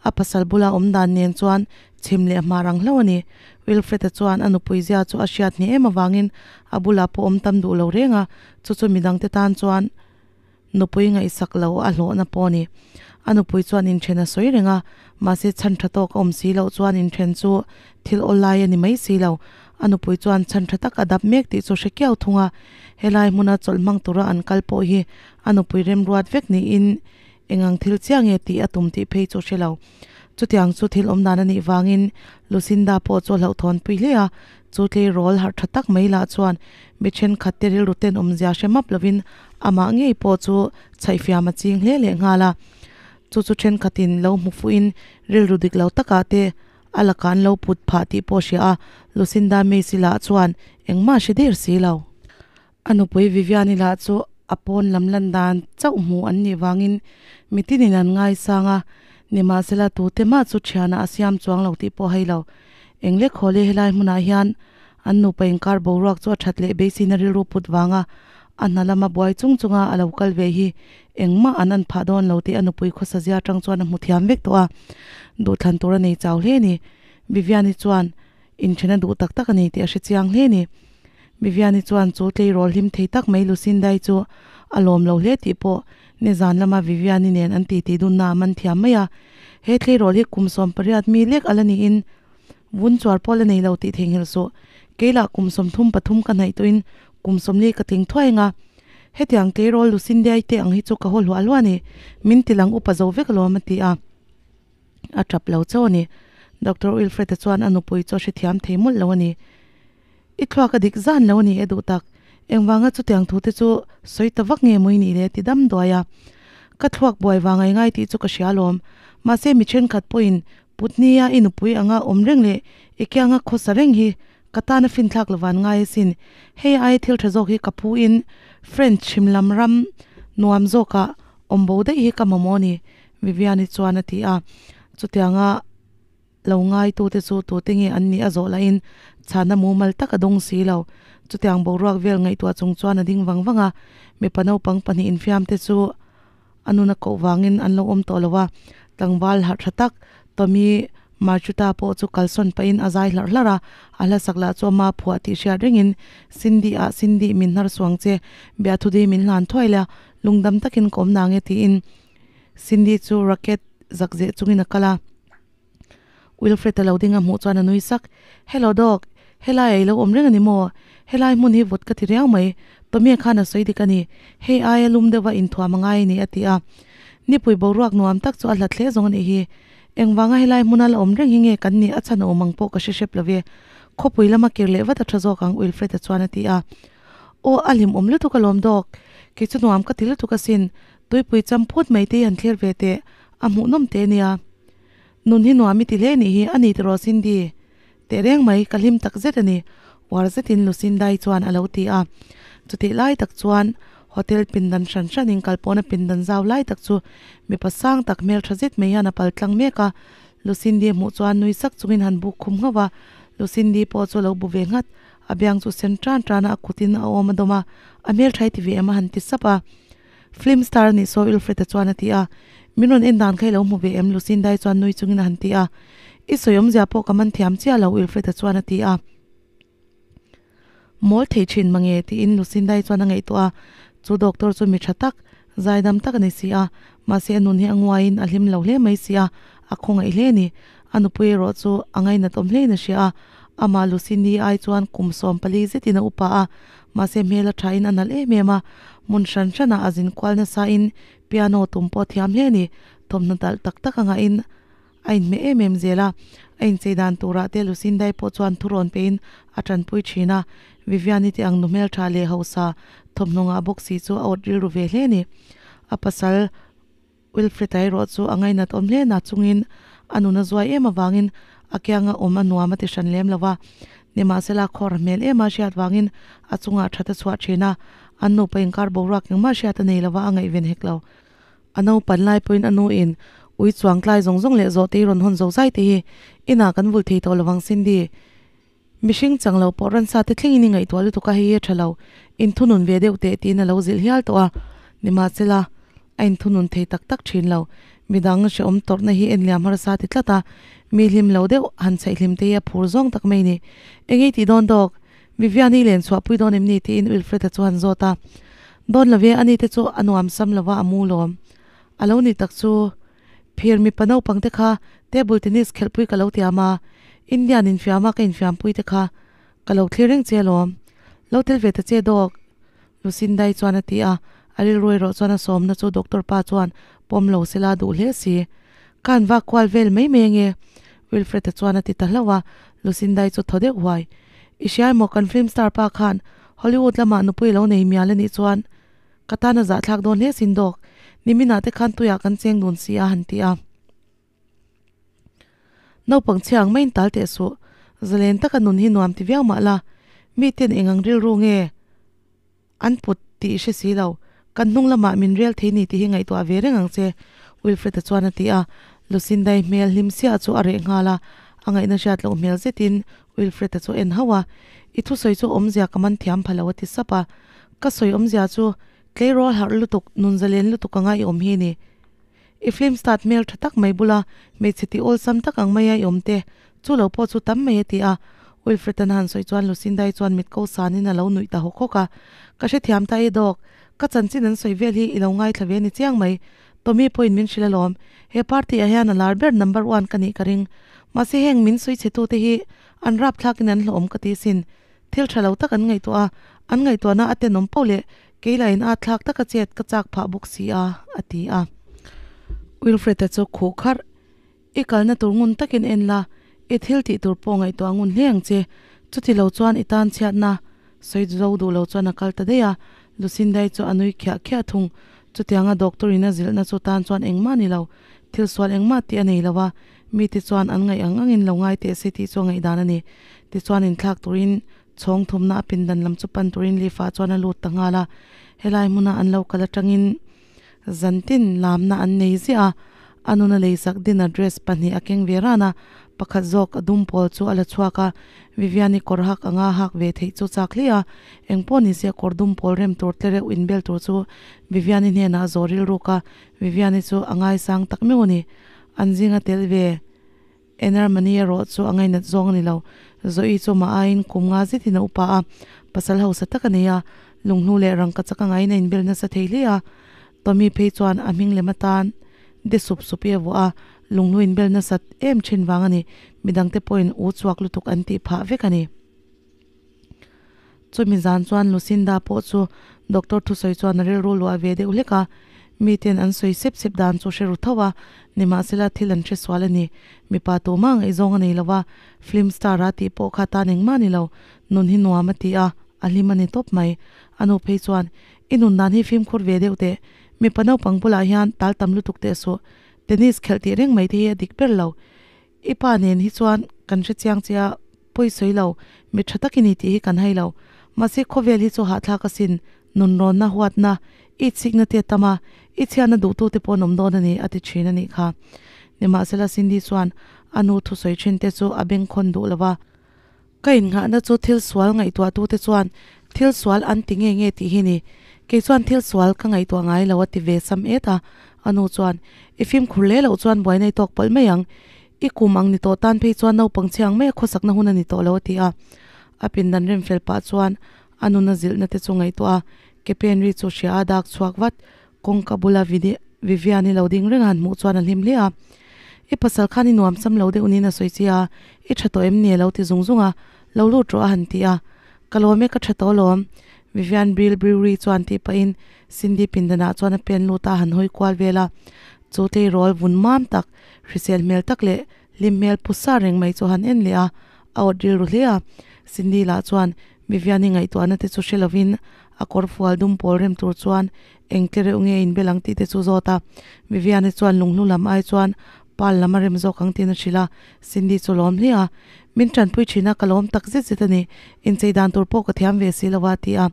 a pasal bula awm dan nen chuan chhim leh hmar ang hlauh a ni. Wilfred-a chuan a nupui zia chu a hriat hneh em avangin a bulah pawh awm tam duh lo reng a, chu chu midangte tan chuan nupui ngaihsak lo a hlawhna pawh a ni. A nupui chuan inthen a sawi reng a, mahse chhan tha tawk a awm si loh chuan inthen chu thil aw lai a ni mai si lo. A nupui chuan chhan tha tak a dap mek tih chu hre kiau thung a, helai hmuna chawlh hmang tura an kal pawh hi a nupui remruat vek niin engang thil chiah nge tih a tum tih phei chu hre lo. Chutiang chu thil awm dan a nih vangin Lucinda pawh chu a hlauhthawnpui hle a, chu tleirawl harh tha tak mai lah chuan mi thenkhat te rilru tenawmzia hre map lovin amah ngei pawh chu chhaihfiam a ching hle leh nghal a. Chu chu thenkhatin lo hmu fuhin rilru dik lo takah te a lakah an lo put phah tih pawh a hria a, Lucinda Macy lah chuan engmah a hre der si lo. A nupui Viviani lah chu a pawn lam lan dan chauh hmu an nih vangin mitinin an ngaisang a, nimahsela tute mah chu thianah a siam chuang lo tih pawh a hei lo. Engle khawle helai hmunah hian an nupa inkar boruak chu a that leh beiseina rilru put vanga A hna lama buai chung chunga a lo kal ve hi engmah an an phah dawn lo tih a nupui khawsa zia atang chuan a hmu thiam vek tawh a, duhthlan tur a nei chau hle a ni. Viviani chuan inthen a duh tak tak a ni tih a hre chiang hle a ni. Viviani chuan chu tleirawl hlim thei tak mai Lucindai chu a lawm lo hle tih pawh nizan lama Viviani nen an titi dunna a man thiam mai a. He tleirawl hi kum 18 mi lek a la niin Vun chuar pawh la nei lo tih theihnghilh suh. Kei lah kum 33 ka hnaih tawhin kum 40 ka tling thuai ang a. Hetiang tleirawl Lucindiai te ang hi chu ka haw hluah hluah a ni. Min ti lang upa zo vek alawm a ti a. A tap lo chauh a ni. Doctor Wilfred-a chuan a nupui chu a hrethiam thei mawlh lo a ni. I thluak a dik zan lo a ni e duh tak. Engvanga chutiang thu te chu sawi ta vak nge mawi nih le ti dam duai a. Ka thluak buai vang ai ngai tih chu ka hria alawm. Mahse mi thenkhat pawhin Putnia i nupui anga awm reng leh i kianga khawsa reng hi ka tana finthlak lo van ngai asin. Hei aia thil tha zawk hi ka phu in French chhim lam ram nuam zawkah awm bo daih hi ka mamawh a ni Viviani chuan a ti a. Chutianga. Lo ngaitute chu tute nge an nih a zawh lahin chhana mumal tak a dawng si lo. Chutiang boruak vel ngaihtuah chung chuan a ding vang vang a, mipa naupang pahnih infiamte chu a nuna koh vangin an lo awm tawh lo a, tlangval harh tha tak Tommy Marchuta pawh chu kalsawn pahin a zai hlarh hlarh a, a hlasak lah chu ama phuah tih hriat rengin Cindy ah Cindy min hnar suang che, biathudi min hlan thuai la, lungdam takin ka awm nang e tiin Cindy chu racket zakzeh chungin a kal a. Wilfred a lo ding a hmuh chuan a nui sak, Hello dog, helai ah i lo awm reng a ni maw? Helai hmun hi vawt ka ti riau mai, Tommy khan a sawi dik a ni, hei aia lum deuha inthuam a ngai a ni a ti a. Nipui boruak nuam tak chu a hlat hle zawng a nih hi. Engvanga helai hmuna la awm reng hi nge kan nih a chhan awm ang pawh ka hre hrep lo ve. Khawpui lama kir leh vat a tha zawk ang Wilfred-a chuan a ti a. Aw a hlim awm lutuk alawm dog, kei chu nuam ka ti lutuk asin, tuipui cham phut mai te hi han thlir ve teh, a hmuhnawm teh ania. Nun hi nuam i ti hle nih hi a ni tiraw Cindy? Teh reng mai, ka hlim tak zet a ni, uar zetin Lucindai chuan a lo ti a. Chutih lai tak chuan hotel pindan hran hranin kalpawna pindan zau lai tak chu mipa sang tak hmeltha zet mai hian a pal tlang mek a. Lucindy hmuh chuan nui sak chungin han buk khum nghauh a, Lucindy pawh chu a lo bu ve nghat. A biang chu sen tan tan a, a kutin a awm a dawm a, a hmeltha i ti ve em a han ti sap a. Film star a nih saw Wilfred-a chuan a ti a. Min rawn en dan kha i lo hmu ve em? Lucinda-i chuan nui chungin a han ti a. I sawi awmzia pawh ka man thiam chiah lo Wilfred-a chuan a ti a. Mawl thei thin mange tiin Lucinda-i chuan a ngaihtuah a. Chu doctor chu mi tha tak, zaidam tak a ni si a. Mahse a nun hi a nguaiin a hlim lo hle mai si a, a khawngaih hle a ni. A nupui erawh chu a ngainat awm hlein a hria a. Amah Lucindy ai chuan kum 14 zetin a upa a, mahse hmel a thain a nalh em em a. Hmun hran hranah a zin kual nasain piano tum pawh a thiam hle a ni. Thawmhnaw talh tak tak a ngahin a inhmeh em em zel a. A inchei dan turah te Lucindy pawh chuan thurawn pein a tanpui thin a. Viviani te ang nu hmeltha leh hausa thawmhnaw ngah bawk si chu a awt rilru ve hle a ni. A pasal. Wilfred-a erawh chu a ngainat awm hle na chungin a nun a zuai em avangin a kianga awm a nuam a ti hran lem lo va. Nimahsela khawr hmel ema hriat vangin a chungah that a chhuah thin a, an nupa inkar boruak engmah hriat a nei lo va a ngaihven hek lo. A naupan lai pawhin a nuin ui chuang tlai zawng zawng leh zawh te hi rawn hawn zo zai te hi inah kan vul thei tawh lovang Cindy. Mihring chang lo pawh ransa te thlengin i ngaihtuah lutuk a, hei hi a tha lo, inthunun ve deuh teh tiin a lo zilh hial tawh a. Nimahsela, a inthunun thei tak tak thin lo. Midang hrehawm tawrhna hi enliam harsa ti tlat a, mi hlim lo deuh han chhaihhlim te hi a phur zawng tak mai ni. Engei tih dawn dawk? Vivian hi len chhuah pui dawn em ni? tiin Wilfred-a chu han zawt a. Dawn lo ve, ani te chu a nuam sam lo va, a mu lawm. A lo nih tak chu. Phir mipa naupang te kha table tennis khelhpui ka lo tiam a, Indian infiam a ka infiampui te kha ka lo thlir reng che alawm. Lo tel ve ta che dawk, Lucindai chuan a ti a, a rilru erawh chuan a sawmna chu doctor pa chuan pawm lo sela duh hle si. Ka han vak kual vel mai mai ange, Wilfred-a chuan a ti ta hlauh a, Lucindai chu thaw deuh huai. I hria emaw kan film star pa khan Hollywood lamah nupui a lo nei mial anih chuan Ka tan a zahthlak dawn hle sin dawk, niminah te khan tuiah kan cheng dun si a han ti a. Naupang chhia ang maiin tal teh suh, zalen taka nun hi nuam ti viau mah la, miten eng ang rilru nge an put tih i hre si lo, kan hnung lamah min rel thei ni tih hi ngaihtuah ve reng ang che, Wilfred-a chuan a ti a. Lucinda-i hmel hlim siah chu a reh nghal a, a ngaihna hriat loh hmel zetin Wilfred-a chu a en hauh a, I thusawi chu awmzia ka man thiam pha lo a ti sap a. Ka sawi awmzia chu tleirawl harh lutuk, nun zalen lutuk anga i awm hi ni. I film star hmel tha tak mai bula hmeichhe tih awlsam tak ang maia i awm te, chu lo pawh chu tam mai a ti a. Wilfred-a'n han sawi chuan Lucinda-i chuan mit ko sanin a lo nuih ta hawk hawk a. Ka hrethiam ta e dawk, ka chanchin an sawi vel hi i lo ngaithla ve ni chiang mai. Tommy pawhin min hrilh alawm, he party ah hian a lar ber number one ka nih ka ring. Mahse heng min sawi chhe tute hi an rapthlakin an hlawhawm ka ti sin. Thil tha lo tak an ngaihtuah a, an ngaihtuahna a tenawm poh leh kei lahin a thlak taka chet ka chak phah bawk si a, a ti a. Wilfred-a chu khuh kharh, I kalna tur ngun takin en la, i thil tih tur pawh ngaihtuah ngun hle ang che. Chuti lo chuan i tan chhiatna sawi zo duh lo chuan a kal ta daih a, Lucinda-i chu a nui khiah khiah thung. Chutianga doctor-in a zilhna chu tan chuan engmah a ni lo, thil sual engmah tih a nei lo a, mite chuan an ngaih ang angin lo ngai teh se tih chu a ngaihdan a ni. Tichuan inthlak turin chhawng thumna a pindan lam chu pan turin lift-ah chuan a lut ta nghal a, helai hmuna an lo kal atangin zantin lamna an nei ziah a, a nuna leisak dinner dress pahnih a keng ve ran a, pakhat zawk a dum pawl chu a la chhuak a, Viviani kawr hak anga hak ve theih chu chak hle a, engpawh ni se kawr dum pawl rem tur tle reuh inbel tur chu Viviani hnenah a zawh rilruk a, Viviani chu a ngaisang tak meuh a ni. An zinga tel ve Enermani erawh chu a ngainat zawng a ni lo. Zoe chu mah aiin kum nga zetin a upa a, pasal hausa tak a nei a, lunghlu leh rangka chak a ngaiin a inbel nasa thei hle a. Tommy phei chuan a hming lem atan de sup sup i a vuah a, lunghlu inbel nasat em thin vang a ni. Midangte pawhin u chhuak lutuk an tih phah vek a ni. Chumi zan chuan Lucinda pawh chu doctor thusawi chuan a rilru luah ve deuh hlek a, miten an sawi sep sep dan chu hre ru tho a, nimahsela thil an hre sual a ni. Mipa tumah ngaihzawng a nei lo a, film star a tih pawh kha tan engmah a ni lo, nun hi nuam a ti a, a hlim a ni tawp mai. A nu phei chuan, I nun dan hi fimkhur ve deuh teh, mipa naupang bulah hian tal tam lutuk teh suh, tennis khelh tih reng mai te hi a dik ber lo. I pa nen hi chuan kan hre chiang che a, pawi sawi lo, mi tha tak i ni tih hi kan hai lo. Mahse khawvel hi chu hahthlak asin, nunrawnna, huatna, i chikna te a tam a, i chhiatna duhtute pawh an awm dawn a ni, a ti thin a nih kha. Nimahsela Cindy chuan a nu thusawi thin te chu a bengkhawn duh lo va. Ka innghahna chu thil sual ngaihtuahtute chuan thil sual an ti nge nge tih hi ni. Kei chuan thil sual ka ngaihtuah ngai lo a ti ve sam et a. A nu chuan, I fimkhur hle loh chuan buai nei tawk palh mai ang. I kum ang ni tawh tan phei chuan naupang chhe ang mai a khawsakna hun a ni tawh lo a ti a. A pindan rem fel pah chuan a nuna zilhna te chu ngaihtuah a, ke pen ri chu hria a dak chhuak vat. Kawngka bula Vivian-i lo ding reng a han hmuh chuan a hlim hle a. I pasal khan i nuam sam lo deuh niin a sawi che a, i tha tawh em ni a lo ti zung zung a, lo lut rawh a han ti a. Ka lawm e, ka tha tawh alawm. Vivian Brill Brewery chuan tih pahin Cindy pindanah chuan a pen lut a, a han hawi kual vel a. Chu tleirawl vun mam tak, hrisel hmel tak leh hlim hmel pu sa reng mai chu a han en leh a, a awt rilru hle a. Cindy lah chuan Vivian-i ngaihtuahna te chu hre lovin a kawr fual dum pawl rem tur chuan Eng tle reuh nge inbel ang tih te chu zawt a. Vivian-i chuan lunghlu lam ai chuan pal lam a rem zawk ang tiin a hrilh a. Cindy chu lawm hle a. Min tanpui thin a, ka lawm tak zet zet a ni. Inchei dan tur pawh ka thiam ve si lo a, ti a.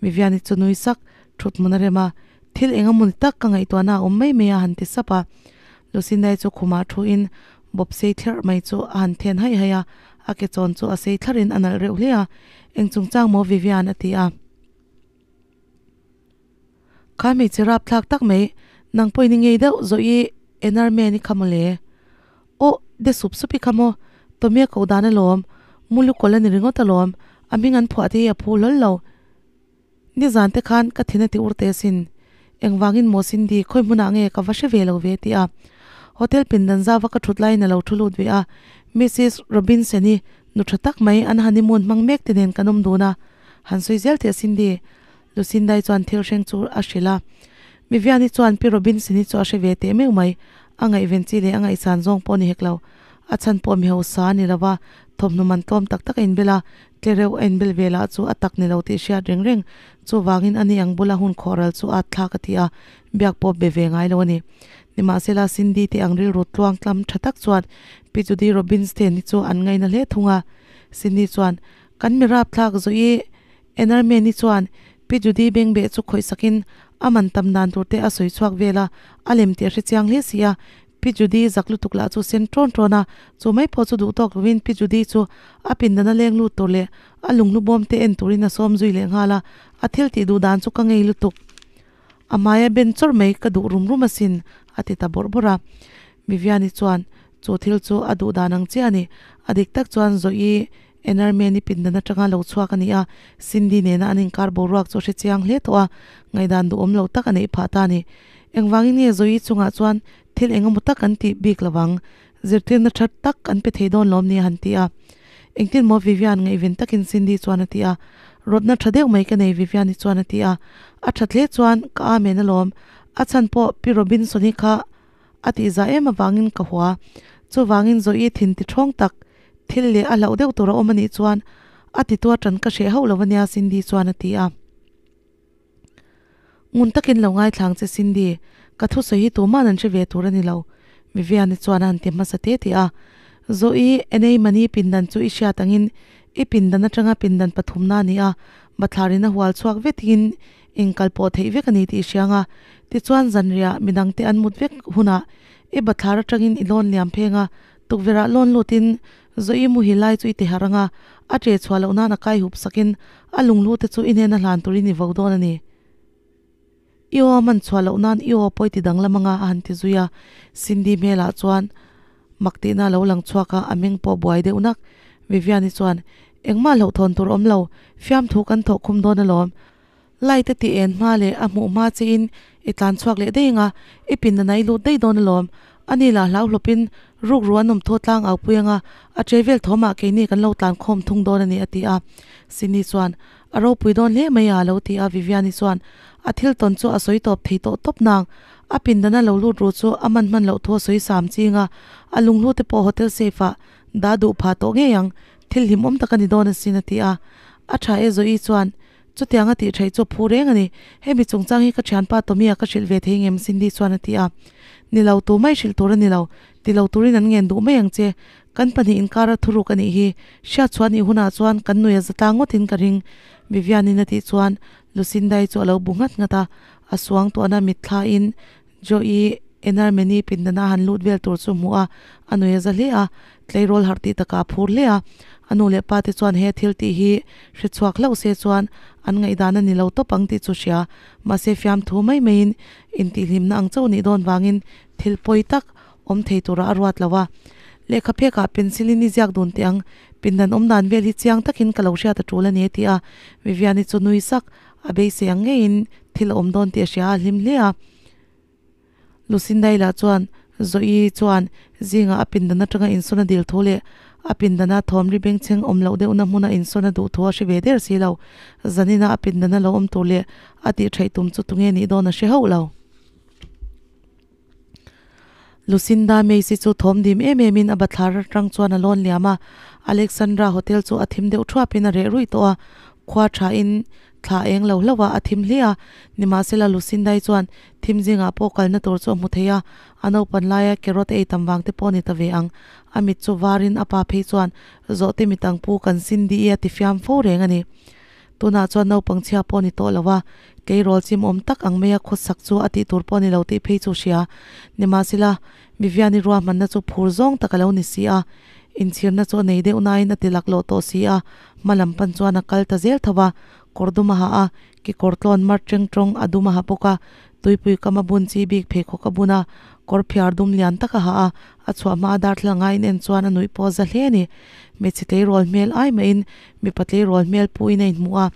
Vivian-i chu nui sak, thut hmun a rem a. Thil eng emaw ni tak ka ngaihtuahna a awm mai mai a han ti sap a. Lucinda-i chu khumah thuin bawp sei thlerh mai chu a han then haih haih a. A ke chawn chu a sei thlarhin a nalh reuh hle a. Eng chungchang maw Vivian? a ti a. Kha hmeichhe rap thlak tak mai, nang pawhin i ngei deuh zawh i Enerman i kha mawle. Aw, de sup sup i kha maw, Tommy a koh dan alawm, Mulu kawlh a ni ringawt alawm, a hming an phuah te hi a phu hlawl lo. Nizan te khan ka thin a ti ur teh asin, engvangin maw Cindy, khawi hmunah nge ka va hre ve lo ve ti a. Hotel pindan zauva ka thut laiin a lo thu lut ve a, Mrs Robinson-i nu tha tak mai an honeymoon hmang mek te nen kan awm dun a, Han sawi zel teh Cindy. Lucinda-i chuan thil hreng chu a hrilh a. Vivian-i chuan Pi Robinson-i chu a hre ve teh meuh mai. A ngaihven chi leh a ngaihsan zawng pawh a ni hek lo. A chhan pawh mi hausa a ni lo va, thawmhnaw man tlawm tak tak a inbel a, tle reuh a inbel ve lah chu a tak ni lo tih hriat reng reng. Chuvangin ani ang bula hun khawhral chu a thlak a ti a, biak pawh be ve ngai lo a ni. Nimahsela Cindy te ang rilru tluang tlam tha tak chuan Pi Judy Robinson-i chu an ngaina hle thung a. Cindy chuan, Kan mi rapthlak zawh i Enermeni chuan Pi Judy bengbeh chu khawih sakin a man tam dan tur te a sawi chhuak vel a, a lem tih a hre chiang hle si a. Pi Judy zak lutuk lah chu sen ṭawn ṭawn a, chu mai pawh chu duh tawk lovin Pi Judy chu a pindana leng lut tur leh a lunghlu bawm te en turin a sawm zui leh nghal a, a thil tih duh dan chu ka ngei lutuk. A hmaia ben chawrh mai ka duh rum rum asin, a ti ta bawrh bawrh a. Viviani chuan chu thil chu a duh dan ang chiah a ni. A dik tak chuan Zoe Enermeni pindan atanga lo chhuak a ni a, Cindy nena an inkar boruak chu a hre chiang hle tawh a, ngaihdan duhawm lo tak a neih phah ta a ni. Engvangin nge Zoe chungah chuan thil eng emaw tak an tih bik lovang, zirtirna tha tak an pe thei dawn lawm ni a han ti a. Engtin maw Vivian ngaihven takin Cindy chuan a ti a. Rawtna tha deuh mai ka nei Vivian-i chuan a ti a. A that hle chuan ka amen alawm, a chhan pawh Pi Robinson-i kha a tihzah em avangin ka hua. Chuvangin Zoe thin ti thawng tak thil leh a hlauh deuh tur a awm a nih chuan a titu atan ka hreh hauh lo ania Cindy chuan a ti a. Ngun takin lo ngaithlang che Cindy, ka thusawi hi tuman an hre ve tur a ni lo Vivian-i chuan a han ti hmasa te tih a. Zoe, enei mani pindan chu i hriat angin i pindan atanga pindan pathumna a ni a, bathlarin a hual chhuak vetin inkal pawh theih vek a ni tih i hriang a. Tichuan zanriah midangte an mut vek hunah i bathlar atangin i lawn liam pheng a, Tukverh ah lawn lut in Zoe muhil lai chu i ti harh ang a, a ṭe chhuah loh nan a kai hup sak in a lunghlu te chu i hnen a hlan tur in i vo dawn a ni. I aw a man chhuah loh nan i aw pawi ti danglam ang a a han ti zui a, Cindy hmel ah chuan mak tihna a lo lang chhuak a, a meng pawh buai deuh nak. Vivian-i chuan, Engmah hlauhthawn tur awm lo, fiamthu kan thawh khum dawn alawm. Light a tih en hma leh a hmuh hma che in i tlan chhuak leh daih anga i pin a i lut daih dawn alawm. Ani lah hlau hlawp in ruk ru an awm thaw tlang au pui anga a che vel thawm ah keini kan lo tlan khawm thung dawn a ni a ti a. Sini chuan a ropui dawn hle mai a lo ti a Viviani chuan a thil tawn chu a sawi tawp thei tawh tawp nang. A pindan a lo lut ru chu a man hman loh thu a sawi sam ching a, a lunghlu te pawh hotel safe ah dah duh phah tawh ngei ang thil hlimawm tak a ni dawn asin a ti a. A tha e Zoe chuan Chutiang a tih theih chu phu reng a ni. Hemi chungchang hi ka thianpa Tommy-a ka hrilh ve thei ngem Cindy chuan a ti a. Ni lo, tu mai hrilh tur a ni lo. Ti lo turin an ngen duh mai ang che. Kan pahnih inkara thuruk a nih hi. Hriat chhuah nih hunah chuan kan nui a za tlang ngawtin ka ring. Vivian-in a tih chuan Lucinda-i chu a lo bu nghat nghat a. A suang tuahna mitthlain Joe-i Enermeni pindana han lut vel tur chu hmuh a, a nui a za hle a, tleirawl harh tih takah a phur hle a. A nu leh pa te chuan he thil tih hi hre chhuak hlauh se chuan an ngaihdan a ni lo tawp ang tih chu hria. Mahse fiamthu mai maiin intihhlimna ang chauh nih dawn vangin thil pawi tak awm thei turah a ruat lo a. Lehkha phekah pencil in i ziak dun teh ang, pindan awm dan vel hi chiang takin ka lo hriat a tul a ni a ti a. Vivian-i chu nui sak a beisei ang ngeiin thil a awm dawn tih a hria a, a hlim hle a. Lucinda-i lah chuan Zoe chuan zingah a pindan atanga insawn a dil thu leh a pindana thawmri bengchheng awm loh deuhna hmuna insawn a duh thu a hre ve der si lo. Zanina a pindana lo awm tur leh a tih theih tum chu tunge nih dawn a hre hauh lo. Lucinda Macy chu thawm dim em em in a bathlar atang chuan a lawn liam a, Alexandra Hotel chu a thim deuh thuap in a reh ruih tawh a, khua tha in Thla eng lo hlauh a, a thim hle a. Nimahsela Lucindai chuan thim zingah pawh kalna tur chu a hmu thei a, a naupan laia carrot ei tam vang te pawh a ni ta ve ang. A mit chu varin a pa phei chuan zawhte mit ang pu kan Cindy i a ti fiam fo reng a ni. Tunah chuan naupang chhia pawh a ni tawh lo a, tleirawl chim awm tak ang maia khawsak chu a tih tur pawh a ni lo tih phei chu hria. Nimahsela Viviani ruahmanna chu phur zawng tak a lo ni si a, inchhirna chu a nei deuh nain a ti laklawh tawh si a, hma lam pan chuan a kal ta zel tho va, kawr dum a ha a, kekawr tlawn mar teng tawng a dum a ha bawk a, tuipui kam a bun chi bik pheikhawk a bun a, kawr phiar dum lian tak a ha a, a chhuah hma a darthlalang a inen chuan a nuih pawh a za hle a ni. Hmeichhe tleirawl hmel ai mahin mipa tleirawl hmel puhin a inhmuh a,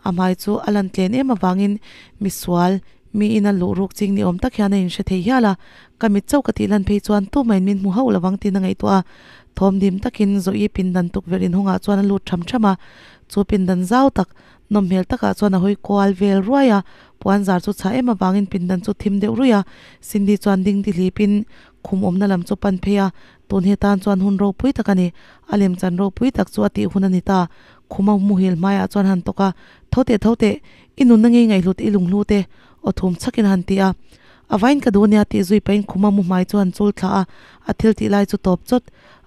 a hmai chu a lan tlen em avangin misual Mi in a luh ruk ching ni awm tak hian a inhre thei hial a, ka mit chauh ka tih lan phei chuan tumahin min hmu hauh lovang tiin a ngaihtuah a. Thawm dim takin Zoe pindan tukverh inhawngah chuan a lut tham tham a, chu pindan zau tak, nawm hmel takah chuan a hawi kual vel ruai a, puan zar chu chhah em avangin pindan chu thim deuh ruih a, Cindy chuan ding ti hlipin khum awmna lam chu pan phei a, tun he tan chuan hun ropui tak a ni, a lemchan ropui tak chu a tih hun a ni ta, khuma muhil hmaiah chuan han tawk a, tho teh tho teh, I nunna ngei ngaihhlut i lunghlu te aw thum chhakin a han ti a. A vain ka duh ania tih zui pahin khuma mu hmai chu han chul thla a, a thil tih lai chu tawp chawt.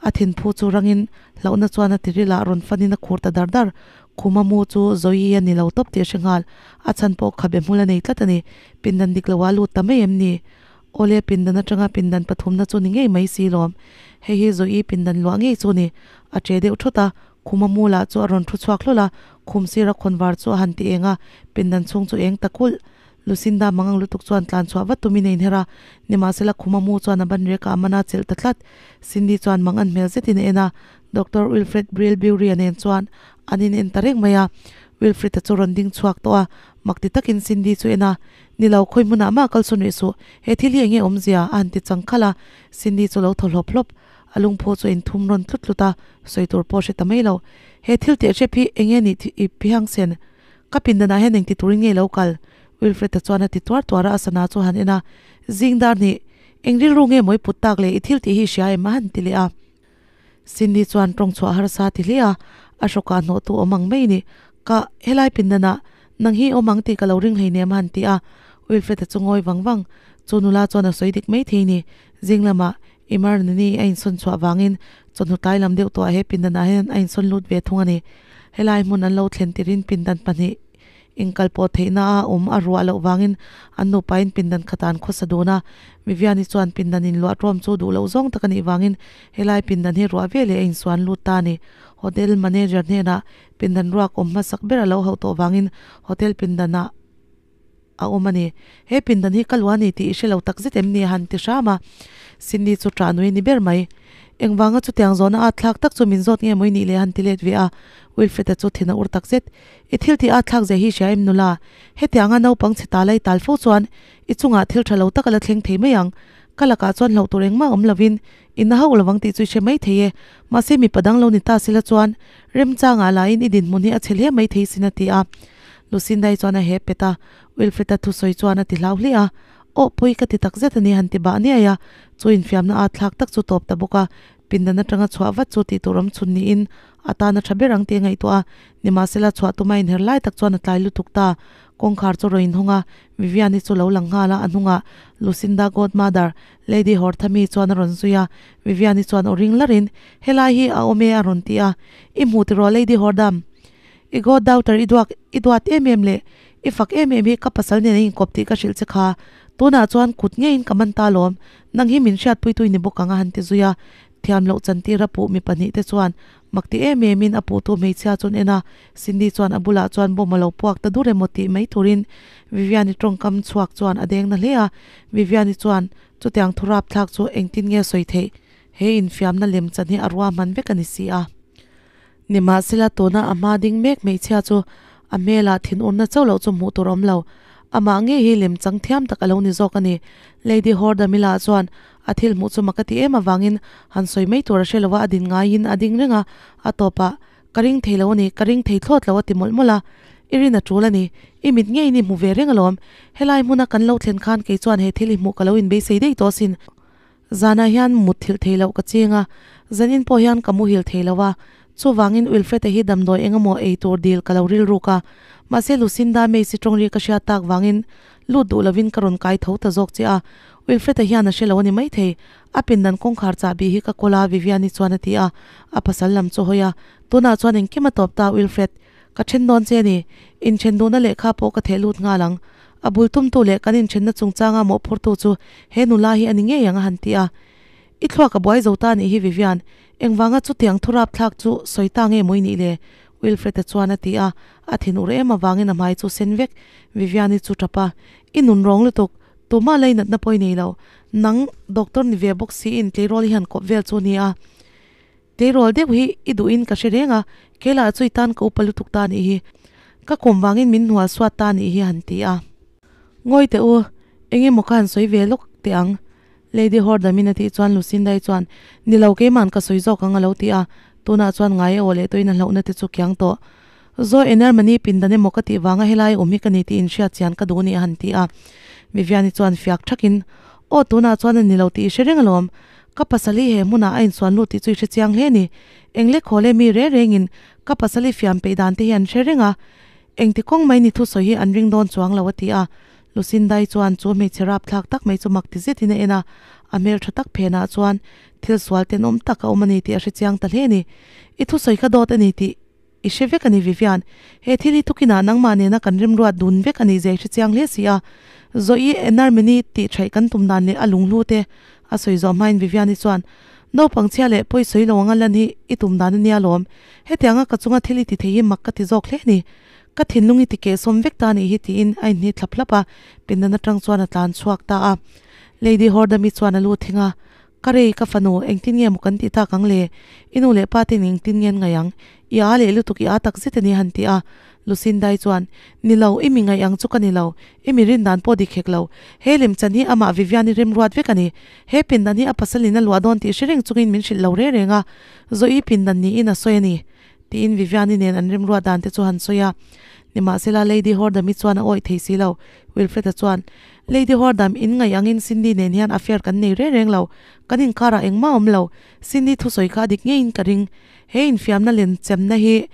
A thinphu chu rangin hlauhna chuan a tiril ah rawn fanin a khur ta dar dar. Khuma mu chu Zoe a ni lo tawp tih a hre nghal. A chhan pawh khabe hmul a nei tlat a ni. Pindan dik lo ah a lut ta mai em ni? Awle pindan atanga pindan pathumna chu ni ngei mai si lawm. Hei hi Zoe pindan luah ngei chu ni. A che deuh thut a, khuma mu lah chu a rawn thu chhuak hlawl a, khum sira khawnvar chu a han ti eng a, pindan chhung chu eng ta kulh. Lucinda mangang lutuk chuan tlan chhuah vat tumin a inher a, nimahsela khuma mu chuan a ban rek ah a man a chelh ta tlat. Cindy chuan mangan hmel zetin a en a, Doctor Wilfred Brilbury-a nen chuan an in en ta reng mai a. Wilfred-a chu rawn ding chhuak tawh a, mak ti takin Cindy chu en a, Ni lo, khawi hmunah mah kal sawn rih suh, he thil hi enge awmzia? a han ti chang khalh a, Cindy chu lo thaw hlawp hlawp. A lungphu chu a inthum rawn tlut tlut a, sawi tur pawh a hre ta mai lo. He thil teh hrep hi enge nih i Phihangsen? Ka pindanah hian engti turin nge lo kal? Wilfred-a chuan a ti tuar tuar a, a sana chu a han en a, Zing dar hnih, eng rilru nge maw i put tak le, i thil tih hi i hria em? a han ti leh a. Cindy chuan tawng chhuah harsa ti hle a, a hrawkah hnawhtu awm ang mai ni. Ka, helai pindanah nang hi awm ang tih ka lo ring hleinem a han ti a. Wilfred-a chu ngawi vang vang. Chu nula chuan a sawi dik mai thei ni. Zing lamah Imar Nini a insawn chhuah vangin chawhnu tlai lam deuh tawhah he pindanah hian a insawn lut ve thung a ni. Helai hmun an lo thlen tirin pindan pahnih inkal pawh theihna a awm a ruah loh vangin an nupain pindan khatah an khawsa dun a. Viviani chuan pindan inluah tlawm chu duh loh zawng tak a nih vangin helai pindan hi ruah veleh a insuan lut ta a ni. Hotel manager hnenah pindan ruak awm hmasak ber a lo hauh tawh vangin hotel pindanah a awm a ni. He pindan hi ka luah a ni tih i hre lo tak zet em ni a han ti hram a. Cindy chu ṭah nui a ni ber mai. Engvanga chutiang zawhna at thlak tak chu min zawt nge maw i nih le a han ti let ve a. Wilfred-a chu thin a ur tak zet. I thil tih at thlak zia hi hria em nula? Hetianga naupang chhe ta lai tal fo chuan i chungah thil ṭha lo tak a la thleng thei mai ang. Ka lakah chuan hlauh tur engmah awm lovin i na hauh lovang tih chu i hre mai thei e. Mahse mipa dang lo ni ta sila chuan remchangah lahin i dinhmun hi a chhe hle mai thei sin a ti a. Lucinda-i chuan a hep pet a, Wilfred-a thusawi chuan a ti hlau hle a. Aw pawi ka ti tak zet a ni han ti bah niai a, chu infiamna at thlak tak chu tawp ta bawk a. Pindan atanga chhuah vat chu tih tur awm chhun niin a tan a tha ber ang tih a ngaihtuah a, nimahsela chhuah tuma inher lai tak chuan a tlai lutuk ta. Kawngkhar chu rawn inhawng a, Vivian-i chu lo lang nghal a, a hnungah Lucinda Godmother, Lady Horthami chuan a rawn zui a, Vivian-i chuan aw ring larin, Helai hi a awm e a rawn ti a, I hmu tiraw Lady Hordam? I goddaughter i duak i duat em em leh i fak em em hi ka pasal nen a inkawp tih ka hrilh che kha. Tunah chuan kut ngeiin ka man ta lawm, nang hi min hriatpuitu i ni bawk ang a han ti zui a. Thiam loh chantir a puh mi pahnih te chuan mak ti em em in a puhtu hmeichhia chuan en a, Cindy chuan a bulah chuan bomb a lo puak ta dur emaw tih mai turin Vivian-i tawngkam chhuak chuan a deng na hle a. Vivian-i chuan chutiang thu rapthlak chu engtin nge sawi theih? He infiamna lem chan hi a ruahman vek a ni si a. Nimahsela tuna a hma ding mek hmeichhia chu a hmelah thinurna chauh loh chu hmuh tur a awm lo. Amah ngei hi lemchang thiam tak a lo ni zawk a ni. Lady Hordamila chuan a thil hmuh chu mak a ti em avangin han sawi mai tur a hre lo a, a din ngaiin a ding reng a, a tawpah, Ka ring thei lo a ni, ka ring thei thlawt lo a ti mawlh mawlh a. I rin a tul a ni, i mit ngeiin i hmu ve reng alawm. Helai hmuna kan lo thlen khan kei chuan he thil i hmuh ka lo inbeisei daih tawh asin. Zanah hian mut thilh thei loh ka ching a, zanin pawh hian ka muhil thei lo a, chuvangin Wilfred-a hi damdawi engemaw ei tur dil ka lo rilruk a, mahse Lucinda Mace-i tawngri ka hriat tak vangin lut duh lovin ka rawn kai tho ta zawk che a, Wilfred-a hian a hre lo a ni maithei, a pindan kawngkhar chahbi hi ka kawl a Vivian-i chuan a ti a, a pasal lam chu hawi a, tunah chuan engkim a tawp ta Wilfred, ka then dawn che a ni, inthen duhna lehkha pawh ka theh lut nghal ang. A bul tumtu leh kan inthenna chungchanga mawhphurtu chu he nula hi a ni ngei ang a han ti a. I thluak a buai zo ta anih hi Vivian, engvanga chutiang thu rapthlak chu sawi ta nge maw i nih le? Wilfred-a chuan a ti a, a thin ur em avangin a hmai chu sen vek. Vivian-i chu tap a, I nun rawng lutuk, tumah leinatna pawh i nei lo. Nang doctor ni ve bawk siin tleirawl hi han kawp vel chu a ni a. Tleirawl deuh hi i duhin ka hre reng a, keilah chu i tan ka upa lutuk ta anih hi. Ka kum vangin min hnual suat ta anih hi a han ti a. Ngawi teh u, eng emaw ka han sawi ve lawk teh ang. Lady Hordamin a tih chuan Lucinda-i chuan, Ni lo, keima'n ka sawi zawk ang a lo ti a. Tunah chuan ngai a aw leh tawhin a hlauhna te chu kiang tawh. Zo Enermani pindan emaw ka tih vanga helai awm hi ka ni tih inhriat chian ka duh ni a han ti a. Vivian-i chuan fiak thakin, Aw, tunah chuan a ni lo tih i hre reng alawm. Ka pasal hi he hmunah a insuan lut tih chu i hre chiang hle a ni. Engle khawl e mi reng rengin ka pasal hi fiam peih dan te hi an hre reng a. Engti kawng mai ni thusawi hi an ring dawn chuang lo a ti a. Lucindai chuan chu hmeichhe rapthlak tak mai chu mak ti zetin a en a, a hmeltha tak phenah chuan thil sual tenawm tak a awm a ni tih a hre chiang ta hle a ni. I thusawi kha dawt a ni tih. i hre vek a ni Vivian. He thil hi tukinah nangmah nena kan rimruat dun vek a ni zia i hre chiang hle si a. Zawih Enarmini tih thaih kan tum dan leh a lunghlu te a sawi zawh hmain Viviani chuan, Naupang chhia leh pawi sawi lo anga lan hi i tum dan a nia lawm. Hetianga ka chunga thil i ti thei hi mak ka ti zawk hle a ni. Ka thinlung i ti kehsawm vek ta a nih hi tiin a inhni thlap hlap a, pindan atang chuan a tlan chhuak ta a. Lady Hordami chuan a lu thing a, Ka rei, ka fanu, engtin nge maw kan tih tak ang le? I nu leh pa ten engtin nge an ngaih ang? I a leh lutuk i a tak zet a ni a han ti a. Lucindai chuan, Ni lo, i mi ngaih ang chu ka ni lo. I mi rin dan pawh dik hek lo. He lemchan hi amah Vivian-i remruat vek a ni. He pindan hi a pasalin a luah dawn tih hre reng chungin min hrilh lo reng reng a, Zoe pindan niin a sawi a ni. Tiin Vivian-i nen an remruat dan te chu han sawi a. Nimahsela Lady Hordam-i chuan a awih thei si lo. Wilfred-a chuan, Lady Hordam, in ngaih angin Cindy nen hian affair kan nei reng reng lo. Kan inkarah engmah a awm lo. Cindy thusawi kha a dik ngeiin ka ring. He infiamna lenchemna hi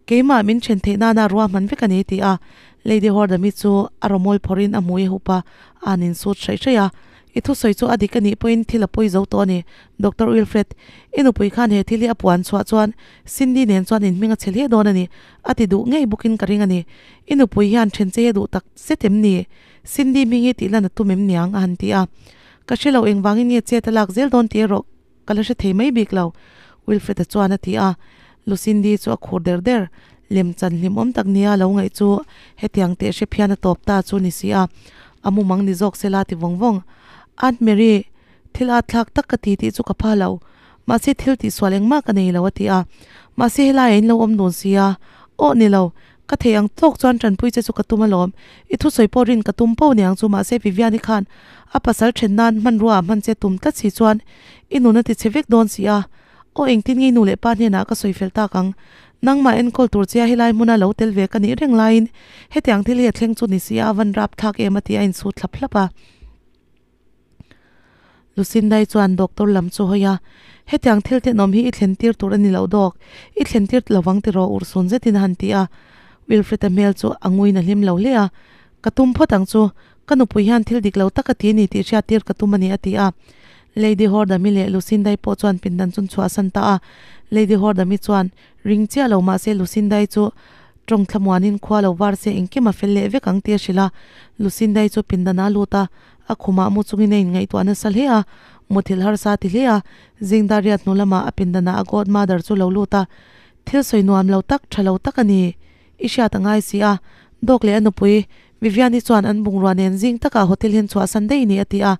keimah min then theih nana ruahman vek a ni, ti a. Lady Hordam-i chu a rawmawl phawrhin a hmui a hup a, a han insut hraih hraih a. I thusawi chu a dik a nih pawhin thil a pawi zo tawh a ni, Doctor Wilfred. I nupui khan he thil hi a puan chhuah chuan Cindy nen chuan inhming a chhe hle dawn a ni, a ti duh ngei bawkin ka ring a ni. I nupui hian then che hi a duh tak zet em ni? Cindy hming hi tih lan a tum em niang? a han ti a. Ka hre lo engvangin nge chet a lak zel dawn tih erawh ka la hre thei mai bik lo, Wilfred-a chuan a ti a. Lucindy chu a khur der der. Lemchan hlimawm tak nia lo ngaih chu hetiang teh hrep hian a tawp ta chu ni si a, a mumang ni zawk sela ti vawng vawng. Aunt Mary, thil at thlak tak ka ti tih chu ka pha lo. Mahse thil tihsual engmah ka nei lo a ti a. Mahse helaiah in lo awm dun si a. Aw ni lo, ka thei ang tawk chuan tanpui che chu ka tum alawm. I thusawi pawh rin ka tum po niang chu mahse Vivian-i khan a pasal then nan hmanrua ah hman che tum tlat si chuan i nun a ti chhe vek dawn si a. Aw engtin nge i nu leh pa hnenah ka sawi fel tak ang? Nangmah enkawl tur chia helai hmuna lo tel ve ka nih reng laiin hetiang thil hi a thleng chu ni si a, a van rap thlak em a ti a insut thlap hlap a. Lucindai chuan doctor lam chu hawi a, Hetiang thil tenawm hi i thlen tir tur a ni loh dawk, i thlen tir lovang tiraw urhsun zetin a han ti a. Wilfred-a hmel chu a nguin a hlim lo hle a, Ka tum phawt ang chu, ka nupui hian thil dik lo tak a ti a ni tih hriat tir ka tum a ni a ti a. Lady Hordami leh Lucindai pawh chuan pindan chun chhuahsan ta a. Lady Hordami chuan ring chiah lo mahse Lucindai chu tawng thlamuanin khua lo var se engkim a fel leh vek ang tih a hrilh a. Lucindai chu pindanah a lut a, a khumah mu chungin a inngaihtuah nasa hle a, muthilh harsa a ti hle a. Zingdar riat hnu lamah a pindanah a godmother chu lo lut a, Thil sawi nuam lo tak, tha lo tak a ni. I hriat a ngai si a, Dawk leh a nupui Vivian-i chuan an bungrua nen zing takah hotel hian chhuahsan daih ni a ti a,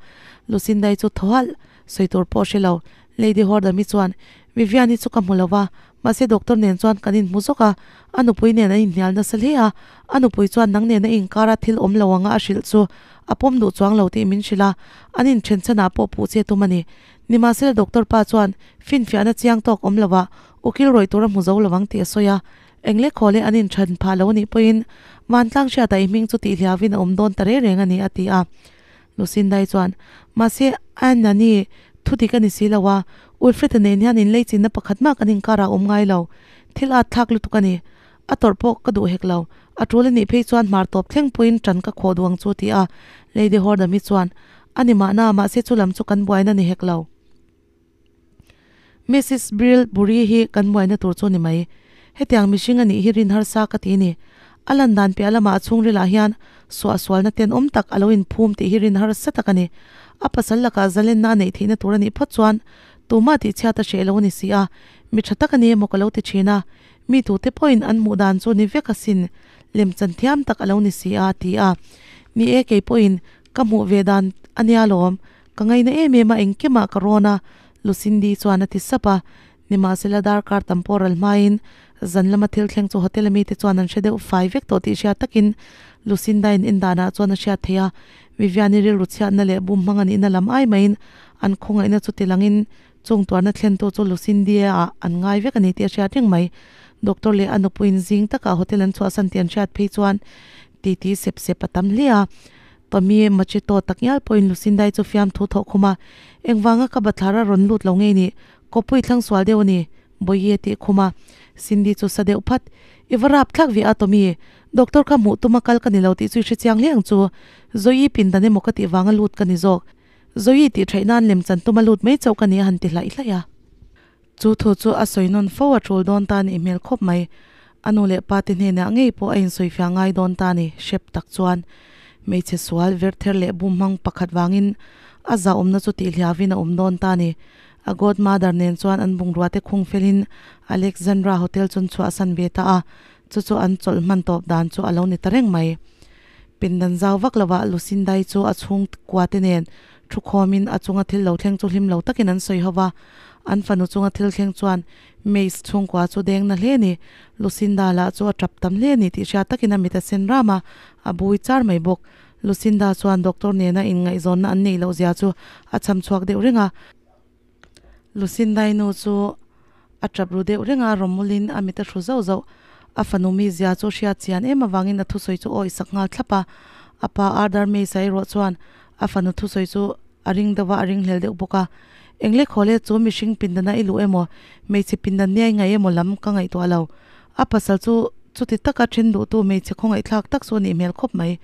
Lucinda-i chu thaw halh sawi tur pawh hre lo. Lady Hordam-i chuan, Vivian-i chu ka hmu lo va, mahse doctor nen chuan kan inhmu zawk a, a nupui nen an inhnial nasa hle a, a nupui chuan nang nena inkara thil awm lo anga a hrilh chu a pawm duh chuang lo tih min hrilh a, an inthen chhanah pawh puh che tum a ni. Nimahsela doctor pa chuan finfiahna chiang tawk awm lovah ukil rawih tur a hmu zo lovang tih a sawi a, Engle khawle an inthan phah lo anih pawhin vantlang hriatah i hming chu tih hliauin a awm dawn ta reng reng a ni a ti a. Lucindai chuan, Mahse, Anna ni, thu dik a ni si lo a, Wilfred-a nen hian inlei chinna pakhat mah kan inkarah a awm ngai lo. Thil at thlak lutuk a ni. A tawrh pawh ka duh hek lo. A tul anih phei chuan hmar tawp thleng pawhin tan ka khawh duh ang chu a ti a. Lady Hordam-i chuan, A ni mahna, mahse chu lam chu kan buaina ni hek lo. Mrs Brill Buri hi kan buaina tur chu ni mai. Hetiang mihring a nih hi rin harsa ka ti ni. A lan dan piah lamah a chhungrilah hian suahsualna tenawm tak a lo inphum tih hi rin harsa tak a ni. A pasal lakah zalenna a neih theihna tur a nih phawt chuan tumah tihchhiat a hreh lo a ni si a, mi tha tak a ni emaw ka lo ti thin a, mi tute pawhin an hmuh dan chu ni vek asin, lemchan thiam tak a lo ni si a, a ti a. Ni e, kei pawhin ka hmuh ve dan a nia lawm. Ka ngaina em em a, engkimah ka rawn a, Lucindy chuan a ti sap a. Nimahsela darkar tam pawh ral hmain zan lama thil thleng chu hotel a mite chuan an hre deuh fai vek tawh tih hriat takin Lucinda-in en danah chuan a hriat theih a. Vivian-i rilru chhiatna leh bum hmang a nihna lam ai maiin an khawngaihna chu tilangin chung tuarna thlentu chu Lucindy-a an ngai vek a ni tih a hriat reng mai. Doctor leh a nupuiin zing takah hotel an chhuahsan tih an hriat phei chuan titi sep sep a tam hle a. Tommy Machito tak ngial pawhin Lucindai chu fiamthu thawh khum a, Engvanga ka bathlar a rawn lut lo ngei ni, kawpui thlang sual deuh a ni, Bawihi a tih khum a. Cindy chu sa deuh phat, I va rap thlak ve a Tommy, doctor kha hmuh tuma kal ka ni lo tih chu i hre chiang hle ang chu, Zoe pindan emaw ka tih vanga lut ka ni zawk, Zoe tih theih nan lemchan tuma lut mai chauh ka ni a han ti hlaih hlaih a. Chu thu chu a sawi nawn fo a tul dawn ta a nih hmel khawp mai. A nu leh pa te hnenah ngei pawh a insawifiah ngai dawn ta ni, hrep tak chuan hmeichhe sual verther leh bum hmang pakhat vangin a zahawmna chu tihhliavin a awm dawn ta ni. A godmother nen chuan an bungrua te khung felin Alexandra Hotel chu an chhuahsan ve ta a, chu chu an chawlh hman tawp dan chu a lo ni ta reng mai. Pindan zau vak lovah Lucindai chu a chhung kua te nen thu khawmin a chunga thil lo thleng chu hlim lo takin an sawi ho va, an fanu chunga thil thleng chuan Mace chhungkua chu deng na hle ni. Lucinda lah chu a tap tam hle ni tih hriat takin a mit a sen ram a, a bui char mai bawk. Lucinda chuan doctor nena inngaihzawnna an neih loh zia chu a cham chhuak deuh reng a. Lucindai nu chu a tap ru deuh reng a, rawmawlin a mit a hru zauh zauh. A fanu mi zia chu hriat chian em avangin a thusawi chu awi sak nghal thlap a. A pa Arthur Mace-a erawh chuan a fanu thusawi chu a ring deuh a, a ringhlel deuh bawk a. Engle khawle chu mihring pindana i luh emaw, hmeichhe pindan nia i ngaih emaw lam ka ngaihtuah lo. A pasal chu chuti taka then duhtu hmeichhe khawngaihthlak tak chu a nih hmel khawp mai.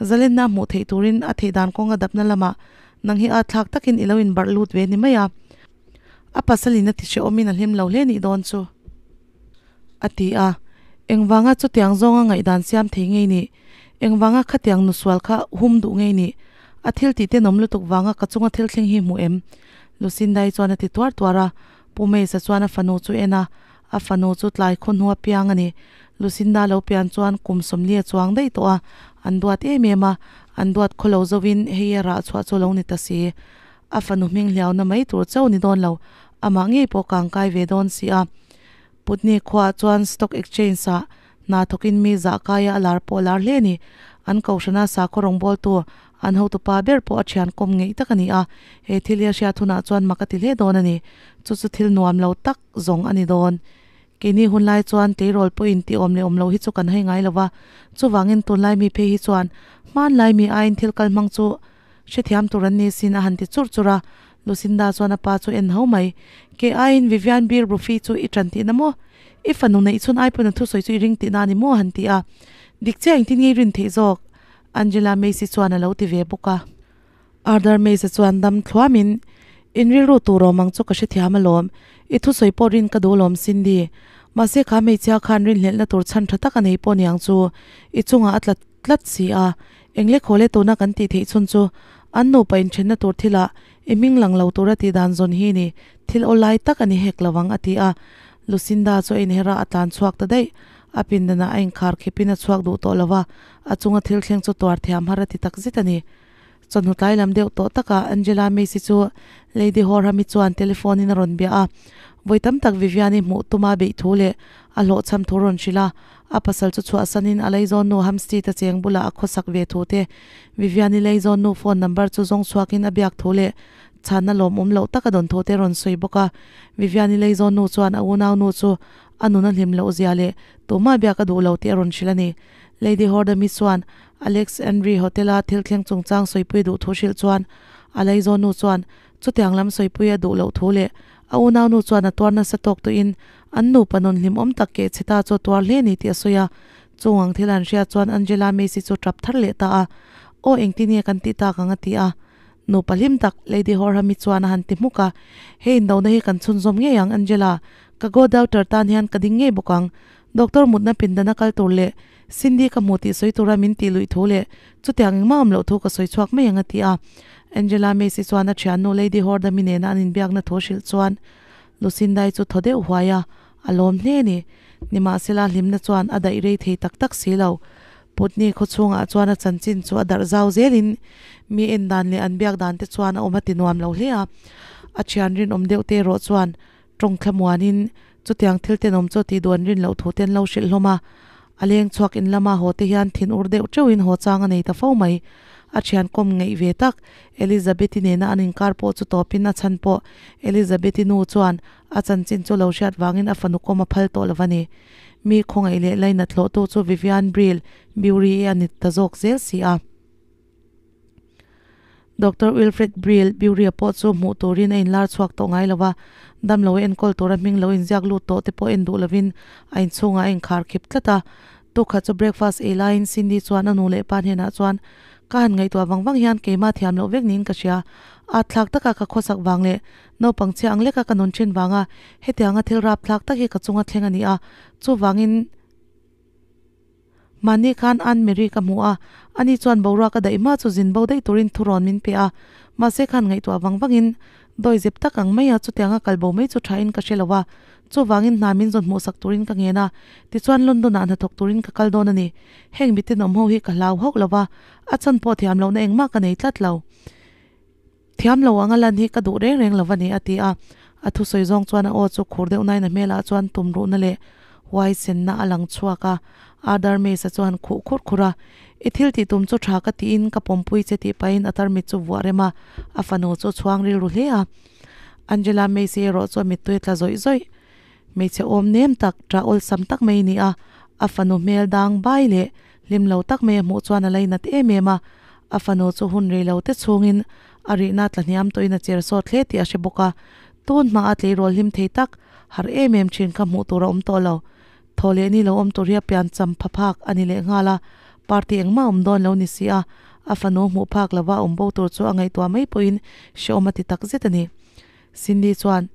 Zalenna a hmuh theih turin a theih dan kawng a dapna lamah nang hi at thlak takin i lo inbarh lut ve ni mai a. A pasalin a ti hrehawmin a hlim lo hle nih dawn chu. A ti a. Engvanga chutiang zawnga ngaihdan siam thei ngei nih? Engvanga khatiang nusual kha hum duh ngei nih? A thil tih tenawm lutuk vanga ka chunga thil thleng hi hmu em? Lucindai chuan a ti tuar tuar a. Pu Mesa chuan a fanu chu en a, a fanu chu tlai khaw hnua piang a ni. Lucinda lo pian chuan kum sawmli a chuang daih tawh a, an duat em em a, an duat khaw lo zovin hei a rah chhuah chu lo ni ta si. A fanu hming hliauna mai tur chauh ni dawn lo, amah ngei pawh kang kai ve dawn si a. Putni khuaah chuan Stock Exchange ah hna thawkin mi zah kaia a lar pawh a lar hle a ni. An kohhrana sakhaw rawngbawltu an hotupa ber pawh a thian kawm ngeih tak a ni a, he thil hi a hriat hunah chuan mak a ti hle dawn a ni. Chu chu thil nuam lo tak zawng a ni dawn. Keini hun lai chuan tleirawl pawhin tih awm leh awm lo hi chu kan hai ngai lo va, chuvangin tunlai mi phei hi chuan hmanlai mi aiin thil kal hmang chu Hrethiam tur an ni sin a han ti churh churh a, Lucinda chuan a pa chu en ho mai. Kei aiin Vivian Bir Brophy chu i ṭan tihna maw? I fanu neih chhun ai pawn a thusawi chu i ring tihna a ni maw? a han ti a. Dik chiah engtin nge i rin theih zawk? Angela Macy chuan a lo ti ve bawk a. Arthur Mace-a chuan dam thluamin, In rilru tur awm ang chu ka hrethiam alawm. I thusawi pawh rin ka duh alawm Cindy. Mahse kha hmeichhia khan rinhlelhna tur chhan ṭha tak a nei pawh niang chu i chungah a tla tlat si a, engle khawle tuna kan tih theih chhun chu an nupa inthenna tur thilah i hming lang lo tura tih dan zawn hi ni, thil aw lai tak a ni hek lo ang a ti a. Lucinda chu a inher a, a tlan chhuak ta daih. A pindanah a inkhar khipin a chhuak duh tawh lo va, a chunga thil thleng chu tuar thiam har a ti tak zet a ni. Chawhnu tlai lam deuh tawh takah Angela Macy chu Lady Horham-i chuan telephone in a rawn bia a, vawi tam tak Vivian-i hmuh tuma beih thu leh a hlawhchham thu rawn hrilh a, a pasal chu chhuahsanin a leizawnnu Hampstead-a cheng bulah a khawsak ve thu te, Vivian-i leizawnnu phone number chu zawng chhuakin a biak thu leh chhanna lawmawm loh taka dawn thu te rawn sawi bawk a. Vivian-i leizawnnu chuan a unaunu chu a nun a hlim loh zia leh tumah biak a duh lo tih a rawn hrilh a ni. Lady Hordami chuan Alex Henry Hotel-a thil thleng chungchang sawipui duh thu hrilh chuan a leizawnnu chuan chutiang lam sawipui a duh loh thu leh a unaunu chuan a tuar nasa tawk tawhin an nupa nun hlimawm tak keh chhe ta chu a tuar hle ni tih a sawi a. Chung ang thil an hriat chuan Angela Macy chu tap thar leh ta a, Aw engtin nge kan tih tak ang a ti a. Nupa hlim tak Lady Horham-i chuan a han ti hmuk a, Hei indona hi kan chhunzawm ngei ang Angela, ka goddaughter tan hian ka ding ngei bawk ang. Doctor mutna pindana kal tur leh Cindy ka hmu tih sawi tura min tih luih thu leh chutiang engmah awm loh thu ka sawi chhuak mai ang a ti a. Angela Macy chuan a thiannu Lady Hordami nena an inbiakna thu hrilh chuan Lucindai chu thaw deuh huai a, a lawm hle a ni. Nimahsela hlimna chuan a daih rei thei tak tak si lo. Putni khaw chhungah chuan a chanchin chu a darh zau zelin mi en dan leh an biak dan te chuan a awm a ti nuam lo hle a. A thian rinawm deuh te erawh chuan Tawng thlamuanin chutiang thil tenawm chu tih duh an rin loh thu te an lo hrilh hlawm a. A leng chhuak in lama haw te hian thin ur deuh teuhin haw chang a nei ta fo mai. A thian kawm ngeih ve tak Elizabeth-i nena an inkar pawh chu tawpin a chhan pawh Elizabeth-i nu chuan a chanchin chu lo hriat vangin a fanu kawm a phal tawh lo va ni. Mi khawngaih leh lainat hlawhtu chu Vivian Brill Bury-i a ni ta zawk zel si a. Doctor Wilfred Brill Bury-a pawh chu hmuh turin a inlar chhuak tawh ngai lo va, damlo a enkawl tura hming lo inziak lut tawh te pawh en duh lovin a inchhungah a inkhar khip tlat a. Tukhat chu breakfast ei laiin Cindy chuan a nu leh pa hnenah chuan, Ka han ngaihtuah vang vang hian keimah thiam loh vek niin ka hria. At thlak taka ka khawsak vang leh naupang chhia ang leka ka nun thin vanga hetianga thil rap thlak tak hi ka chunga thleng a ni a, chuvangin. Mahni khan Aunt Mary ka hmu a, ani chuan boruak a daih hma chu zin bo daih turin thurawn min pe a, mahse khan ngaihtuah vang vangin dawi zep tak ang mai a chutianga kal bo mai chu thain ka hre lo a, chuvangin hna min zawn hmuhsak turin ka ngen a, tichuan London ah hnathawk turin ka kal dawn a ni. Heng miten awm ho hi ka hlau hauh lo va, a chhan pawh thiam lohna engmah ka nei tlat lo. Thiam lo anga lan hi ka duh reng reng lo a ni, a ti a. A thusawi zawng chuan a aw chu khur deuh nain a hmelah chuan tumruhna leh huaisenna a lang chhuak a. Ardar Mace-a chuan khuh khur khur a, I thil tih tum chu tha ka tiin ka pawmpui che tih pahin a tarmit chu vuah rem a, a fanu chu chhuang rilru hle a. Angela Mace-i erawh chu a mittui a tla zawih zawih. Hmeichhe awm nem tak, ṭah awlsam tak mai a ni a, a fanu hmel dang bai leh hlim lo tak mai a hmuh chuan a lainat em em a, a fanu chu hun rei lo te chhungin a rihna tla hniam tawhin a cher sawt hle tih a hre bawk a, tun hma a tleirawl hlim thei tak, harh em em thin kha hmuh tur a awm tawh lo. Thaw leh ni lo awm tur hi a pian cham pha phak a ni leh nghal a, party engmah awm dawn lo ni si a, a fanu hmuh phak lova awm bo tur chu a ngaihtuah mai pawhin hrehawm a ti tak zet a ni. Cindy chuan,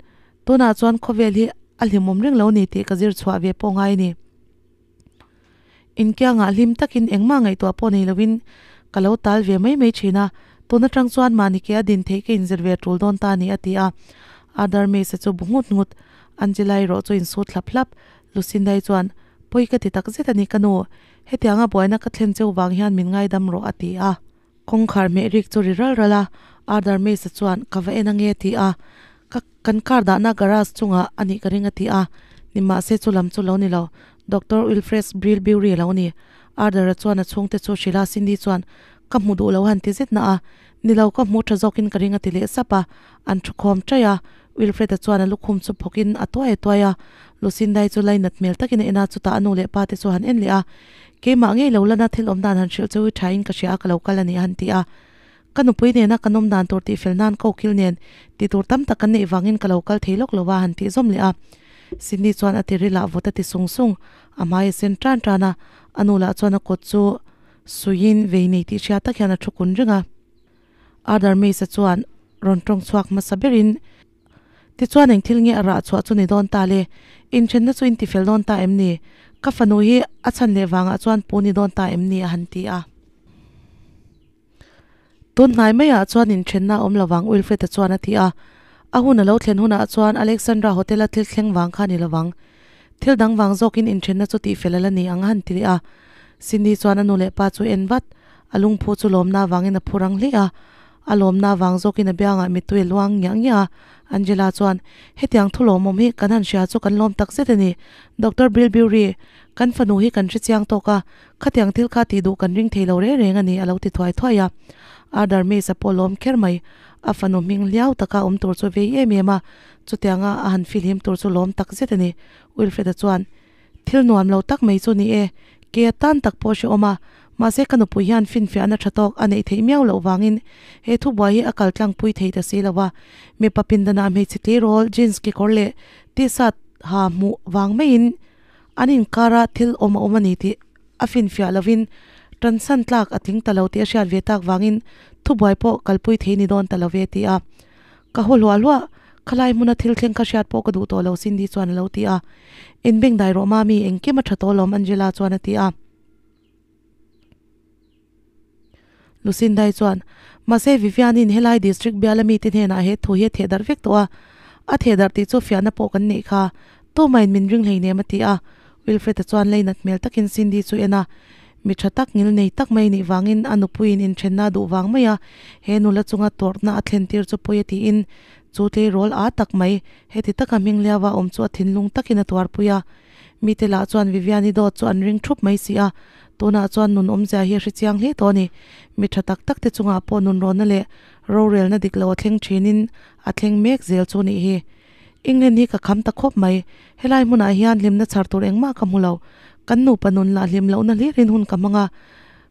Tunah chuan khawvel hi a hlimawm reng lo ni tih ka zir chhuah ve pawh ngai a ni. Inkiangah hlim takin engmah ngaihtuah pawh nei loin ka lo tal ve mai mai thin a, tun atang chuan mahni ke a din theih ka inzir ve tul dawn ta a ni a ti a. Adar Mesa chu bu ngut ngut, Angela erawh chu insut hlap hlap. Lucinda-i chuan, Pawi ka ti takzet a ni ka nu, hetianga buaina ka thlen cheu vang hian min ngaidam rawh a ti a. Kawngkhar hmeh rik chu ri ral ral a, Ardar Mesa chuan ka va en ange a ti a, ka kan car dahna garage chungah a nih ka ring a ti a, nimahse chu lam chu lo ni lo, Doctor Wilfred Brilbury a lo ni. Ardar-a chuan a chhungte chu hrilh a, Cindy chuan ka hmu duh lo han ti zet na a, ni lo ka hmu tha zawkin ka ring a ti leh sap a, an thu khawm chaih a, Wilfred-a chuan a lukhum chu phawkin a tuai a tuai a, Lucinda-i chu lainat hmel takin a en a, chutah a nu leh pa te chu han en leh a, Keimah ngei lo lana thil awm dan han hrilh chu i tha in ka hria a ka lo kal a ni a han ti a. Ka nupui nena kan awm dan tur tih fel nan ka ukil nen ti tur tam tak kan neih vangin ka lo kal thei lawk lo a han tih zawm leh a. Cindy chuan a ti ril ah vawt a ti sung sung, a hmai a sen tan tan a, a nu lah chuan a kut chu suiin vei nei tih hria tak hian a thu kun reng a. Arthur Mace-a chuan rawn tawng chhuak hmasa berin Tichuan eng thil nge a rah chhuah chu ni dawn ta le? Inthenna chu in tifel dawn ta em ni? Ka fanu hi a chhan leh vangah chuan pu ni dawn ta em ni? a han ti a. Tun hnai maiah chuan inthenna a awm lovang Wilfred-a chuan a ti a. A hun a lo thlen hunah chuan Alexandra Hotel-a thil thleng vang kha a ni lovang. Thil dang vang zawkin inthenna chu tihfel a la ni ang a han ti leh a. Cindy chuan a nu leh pa chu en vat. A lungphu chu lawmna vangin a phu rang hle a. A lawmna vang zawkin a biangah mittui a luang ngiah ngiah a, Angela chuan, Hetiang thu lawmawm hi kan han hria chu kan lawm tak zet a ni. Doctor Bilbury, kan fanu hi kan hre chiang tawk a, khatiang thil kha tih duh kan ring thei lo reng reng a ni, a lo ti thuai thuai a. Ardar Mace-a pawh lawm kher mai. A fanu hming hliau taka awm tur chu vei em em a, chutianga a han fihlim tur chu lawm tak zet a ni. Wilfred-a chuan, Thil nuam lo tak mai chu ni e, ke atan tak pawh hrehawm a, mahse ka nupui hian finfiahna tha tawk a neih theih miau loh vangin he thubuai hi a kal tlangpui thei ta si lo a. Mipa pindanah hmeichhe tleirawl jeans kekawr leh t-shirt ha hmuh vang maiin an inkara thil awm a awm a ni tih a finfiah lovin tansan tlak a tling ta lo tih a hriat ve tak vangin thubuai pawh kalpui thei ni dawn ta lo ve ti a. Ka haw hluah hluah, khalai hmuna thil thleng kha hriat pawh ka duh tawh lo Cindy chuan a lo ti a. In beng dai rawh mami, engkim a tha tawh lawm Angela chuan a ti a. Lucindai chuan, Mahse Vivian-in helai district biala mite hnenah he thu hi a theh darh vek tawh a, a theh darh tih chu fiahna pawh kan neih kha, tumahin min ring hleinem a ti a. Wilfred-a chuan leinat hmel takin Cindy chu en a, mi tha tak ngil nei tak mai nih vangin a nupuiin inthenna a duh vang mai a, he nula chunga tawrhna a thlen tir chu pawi a tiin chu tleirawl aa tak mai heti taka hming liava awm chu a thinlung takin a tuarpui a. Mite lah chuan Vivian-i dawt chu an ring thup mai si a, tunah chuan nun awmzia hi a hre chiang hle tawh a ni. Mi tha tak tak te chungah pawh nunrawnna leh rorelna dik lo a thleng thinin a thleng mek zel chu nih hi. England hi ka kham ta khawp mai. Helai hmunah hian hlimna chhar tur engmah ka hmu lo. Kan nupa nun lah hlim lohna hlirin hun ka hmang a.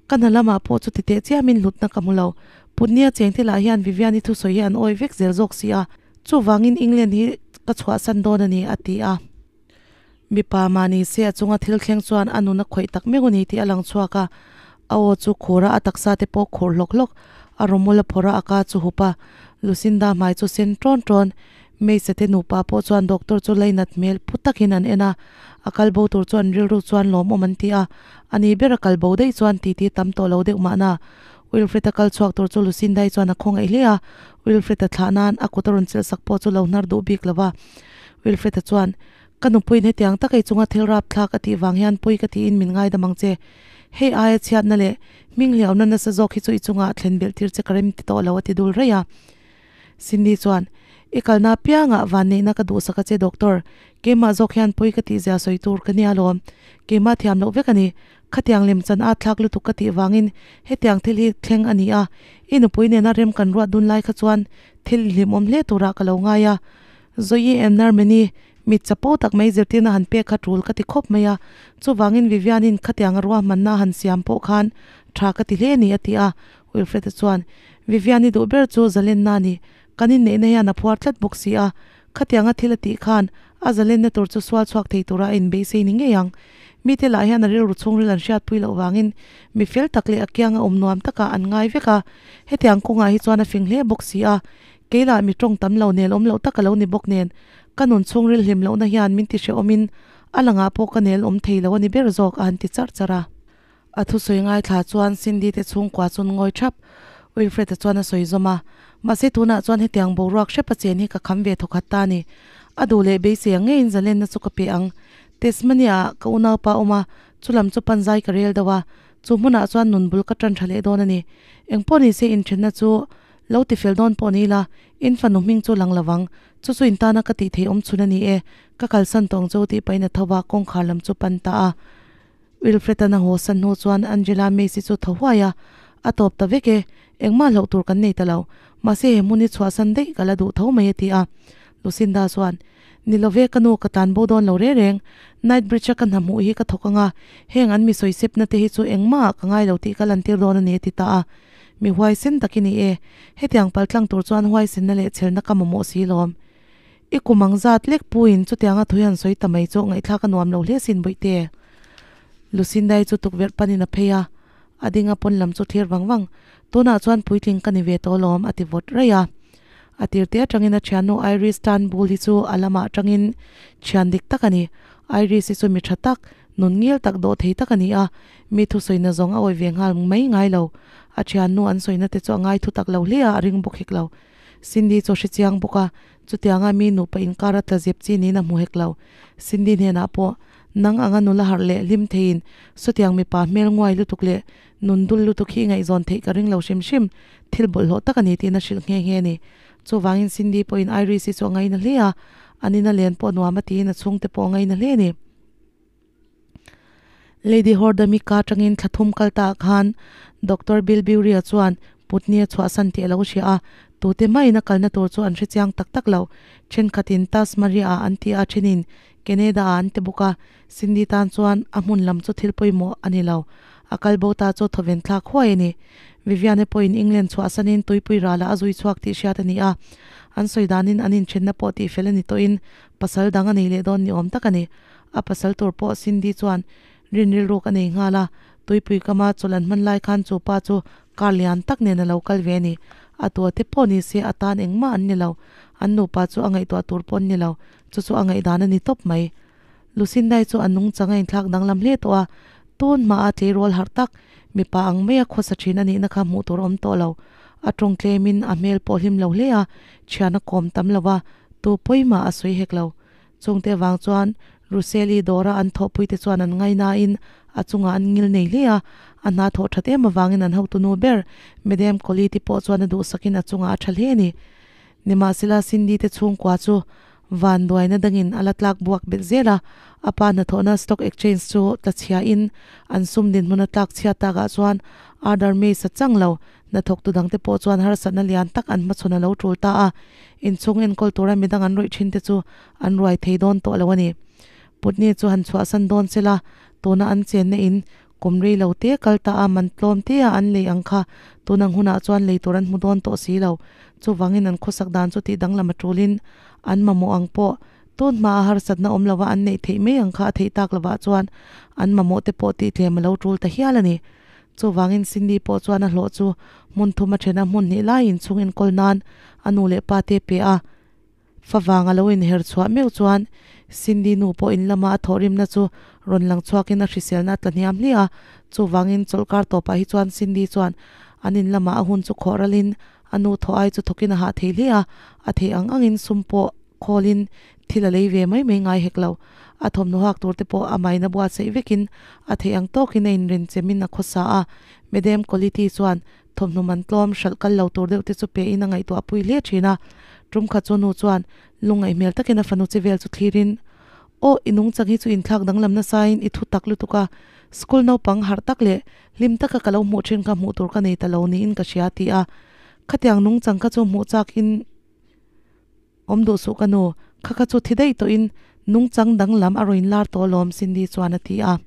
Ka hna lamah pawh chuti teh chiamin hlutna ka hmu lo. Putnia cheng te lah hian Vivian-i thusawi hi an awi vek zel zawk si a. Chuvangin England hi ka chhuahsan dawn a ni, a ti a. Mipa mahni se a chunga thil thleng chuan a nun a khawih tak meuh a ni tih a lang chhuak a. A aw chu khur a, a taksa te pawh khur hlawk hlawk. A rawmul a phawrh a, a ka chu hup a. Lucinda hmai chu sen ṭawn ṭawn. Mesa te nupa pawh chuan doctor chu lainat hmel pu takin an en a, a kal bo tur chu an rilru chuan lawmawm an ti a, ani ber a kal bo daih chuan titi tam tawh lo deuh mahna. Wilfred-a kal chhuak tur chu Lucinda-i chuan a khawngaih hle a, Wilfred-a thlah nan a kut a rawn chelh sak pawh chu lo hnar duh bik lo va. Wilfred-a chuan, Ka nupuiin hetiang tak ei chunga thil rapthlak a tih vang hian pawi ka tiin min ngaidam ang che. Hei aia chhiatna leh hming hliauna nasa zawk hi chu i chungah thlen belh tir che ka rem ti tawh lo a ti dul raih a. Cindy chuan, I kalna apiangah vanneihna ka duhsak a che Doctor, keimah zawk hian pawi ka tihzia sawi tur ka nia lawm. Keimah thiam loh vek a ni. Khatiang lemchan a thlak lutuk ka tih vangin hetiang thil hi thleng a ni a, i nupui nena rem kan ruat dun lai kha chuan thil hlimawm hle turah ka lo ngai a. Zoe Enarmeni, mit chapo tak mai zirtirna han pek kha tul ka ti khawp mai a, chuvangin Vivian-in khatianga ruahmanna han siam pawh khan tha ka ti hle a ni a ti a. Wilfred-a chuan, Vivian-i duh ber chu zalenna a ni, kan inneihna hian a phuar tlat bawk si a, khatianga thil a tih khan a zalenna tur chu sual chhuak thei tura a inbeisei ni ngei ang. Mite lah hian a rilru chhungril an hriatpui loh vangin mi fel tak leh a kianga awm nuam takah an ngai vek a, hetiang kawngah hi chuan a fing hle bawk si a, kei lah mi tawng tam lo nel awm loh tak a lo ni bawk nen, ka nun chhungril hlim lohna hian min ti hrehawmin a langah pawh ka nel awm thei lo a ni ber zawk a han ti charh charh a. A thusawi ngaithla chuan Cindy te chhungkua chuan ngawi thap. Wilfred-a chuan a sawi zawm a, Mahse tunah chuan hetiang boruak hrep a chen hi ka kham ve thawkhat ta a ni. A duh leh beisei ang ngeiin zalenna chu ka pe ang. Tasmania-ah ka unaupa a awm a, chulam chu panzai ka rel deuh a, chu hmunah chuan nun bul ka tan tha leh dawn a ni. Engpawh nise inthenna chu lo tifel dawn pawh ni ila, in fanu hming chu lang lovang. Chu chu intana ka tih theih awm chhun a ni e, ka kalsan tawh ang chu tih pahin a tho va, kawngkhar lam chu pan ta a. Wilfred-a'n a haw san hnu chuan Angela Macy chu thaw huai a, A tawp ta vek e, engmah hlauh tur kan nei ta lo. Mahse he hmun hi chhuahsan daih ka la duh tho mai a ti a. Lucinda chuan, Ni lo ve ka nu ka tlan bo dawn lo reng reng. Knightbridge-a ka hna hmuh hi ka thawk ang a, heng an mi sawisepna te hi chu engmah ah ka ngai lo tih ka lantir dawn a ni a ti ta a. Mi huaisen tak i ni e. Hetiang paltlang tur chuan huaisenna leh chhelna ka mamawh si lawm. I kum ang zat lek puiin chutianga thui han sawi ta mai chu ngaihthlak a nuam lo hle sin Bawihte. Lucindai chu tukverh panin a phei a, a ding a pawn lam chu thlir vang vang. Tunah chuan puitling ka ni ve tawh alawm a ti vawt raih a. A tirte atangin a thiannu Iris Turnbull hi chu a lamah atangin thian dik tak a ni. Iris hi chu mi tha tak, nun ngil tak dawh thei tak a ni a, mi thusawina zawng a awih ve nghal mai ngai lo. A thiannu an sawina te chu a ngai thu tak lo hle a, a ring bawk hek lo. Cindy chu a hre chiang bawk a, chutianga mi nupa inkar a tla zep chi niin a hmu hek lo. Cindy hnenah pawh, Nang anga nula harh leh hlim theiin sawtiang mipa hmel nguai lutuk leh nun dul lutuk hi i ngaihzawn theih ka ring lo hrim hrim, thil bawlhhlawh tak a ni tiin a hrilh nghe nghe a ni. Chuvangin Cindy pawhin Iris-i chu a ngaina hle a, an ina len pawh nuam a tiin a chhungte pawh a ngaina hle a ni. Lady Hordamika atangin thla thum kal ta ah khan Doctor Bill Bury-a chuan putni a chhuahsan tih a lo hria a, tute maiin a kalna tur chu an hre chiang tak tak lo. Thenkhatin Tasmaria-ah an ti a, thenin Canada-ah an ti bawk a, Cindy tan chuan a hmun lam chu thil pawimawh a ni lo. A kal bo ta chu thawven thlak huai a ni. Viviane pawhin England chhuahsanin tuipui ralah a zui chhuak tih hriat a ni a, an sawi danin an inthenna pawh tihfel a ni tawhin pasal dang a nei leh dawn ni awm tak a ni. A pasal tur pawh Cindy chuan rin rilruk a nei nghal a, tuipui kama chawlh an hman lai khan chu pa chu car lian tak nen a lo kal ve a ni. A tua te pawh ni se a tan engmah an ni lo, an nupa chu a ngaihtuah tur pawh an ni lo, chu chu a ngaihdan a ni tawp mai. Lucindai chu a nungchang a inthlak danglam hle tawh a, tun hmaah tleirawl harh tak, mipa ang maia khawsa thin a nihna kha hmuh tur a awm tawh lo. A tawng tlemin a hmel pawh hlim lo hle a, thian a kawm tam lo va, tu pawimah a sawi hek lo. Chungte vang chuan Russell-i dawra an thawhpuite chuan an ngainain a chungah an ngil nei hle a, a hna thawh that em avangin an hotunu ber Madam Collie-te pawh chuan a duhsakin a chungah a tha hle a ni. Nimahsela Cindy te chhungkua chu vanduaina dangin a la tlak buak belh zel a, a pa hnathawhna stock exchange chu tlachhiain an sum dinhmun a tlak chhiat takah chuan Arthur Mace a chang lo. Hnathawktu dangte pawh chuan harsatna lian tak an hmachhawn a lo tul ta a, inchhung enkawl tura midang an rawih thin te chu an ruai thei dawn tawh lo a ni. Putni chu han chhuahsan dawn se la, tuna an chenna in kum rei lo te kal ta a, man tlawm te a an lei ang kha tun ang hunah chuan lei tur an hmu dawn tawh si lo. Chuvangin an khawsak dan chu tih danglam a tulin an mamawh ang pawh tun hmaa harsatna awm lova an neih theih mai ang kha a theih tak lovah chuan an mamawh te pawh tih tlem a lo tul ta hial a ni. Chuvangin Cindy pawh chuan a hlawh chu hmun thum a then a, hmun hnih laiin chhung enkawl nan a nu leh pa te pe a. Favang a lo inher chhuah meuh chuan Cindy nu pawh in lama a thawhrimna chu rawn lang chhuakin a hriselna a tla hniam hle a, chuvangin chawlhkar tawpah hi chuan Cindy chuan an in lamah a hun chu khawh ralin a nu thaw ai chu thawkin a hah thei hle a, a theih ang angin sum pawh khawlin thil a lei ve mai mai ngai hek lo. A thawmhnaw hak tur te pawh a main a buatsaih vekin a theih ang tawkin a inrenchemin a khawsa a, Madam Quality chuan Thawmhnaw man tlawm hralh kal lo tur deuh te chu pe in a ngaihtuah pui hle thin a. Tum khat chu nu chuan lungngaih hmel takin a fanu che vel chu thlir in, Aw, i nungchang hi chu inthlak danglam nasa in i thu tak lutuk a, school naupang harh tak leh hlim taka ka lo hmuh thin kha hmuh tur ka nei ta lo niin ka hria a ti a. Khatiang nungchang kha chu hmuh chak in awm duh suh ka nu, kha kha chu thi daih tawh in nungchang danglam a rawn lar tawh alawm Cindy chuan a ti a.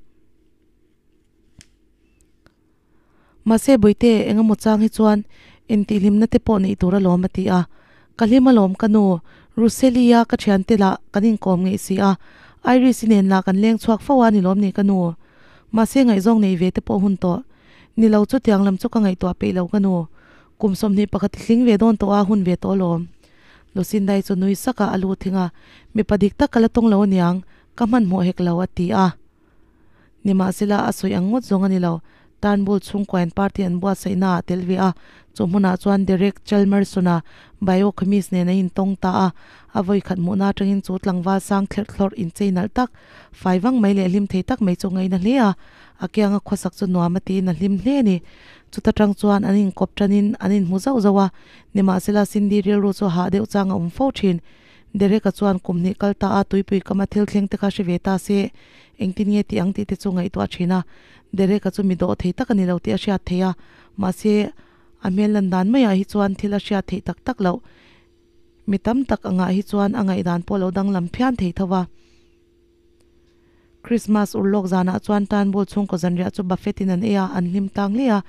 Mahse Bawihte eng emaw chang hi chuan intihhlimna te pawh neih tur alawm a ti a. Ka hlim alawm ka nu, Ruselia ka thiante lah kan inkawm ngeih si a, Iris-i nen lah kan leng chhuak fo a ni lawm ni ka nu. Mahse ngaihzawng nei ve te pawh hun tawh. Ni lo chutiang lam chu ka ngaihtuah peih lo ka nu. Kum 21 i hling ve dawn tawh a hun ve tawh alawm. Lucindai chu nui sak a a lu thing a, mipa dik tak ka la tawng lo aniang, ka hmanhmawh hek lo a ti a. Nimahsela, a sawi ang ngawt zawng a ni lo. Turnbull chhungkuain party an buatsaihna ah tel ve a, chu hmunah chuan Derek Chalmerson-a biochemist nen a intawng ta a. A vawi khat hmuhna atangin chu tlangval sang thlerh thlawrh inchei nalh tak, fai vang mai leh hlim thei tak mai chu ngaihna hle a. A kianga khawsak chu nuam a tiin a hlim hle a ni. Chuta tang chuan an inkawp tanin an inhmu zauh zauh a, nimahsela Cindy rilru chu hah deuh chang a awm fo thin. Derek-a chuan kum hnih kal ta a tuipui kama thil thleng te kha hre ve ta se, engtin nge tih ang tih te chu ngaihtuah thin a. Derek-a chu mi dawh thei tak a ni lo tih a hriat theih a, mahse a hmel lan dan maiah hi chuan thil a hriat theih tak tak loh. Mi tam tak angah hi chuan a ngaihdan pawh lo danglam phian thei tho va. Christmas urlawk zanah chuan Turnbull chhungkaw zanriah chu buffet in an ei a, an hlim tlang hle a.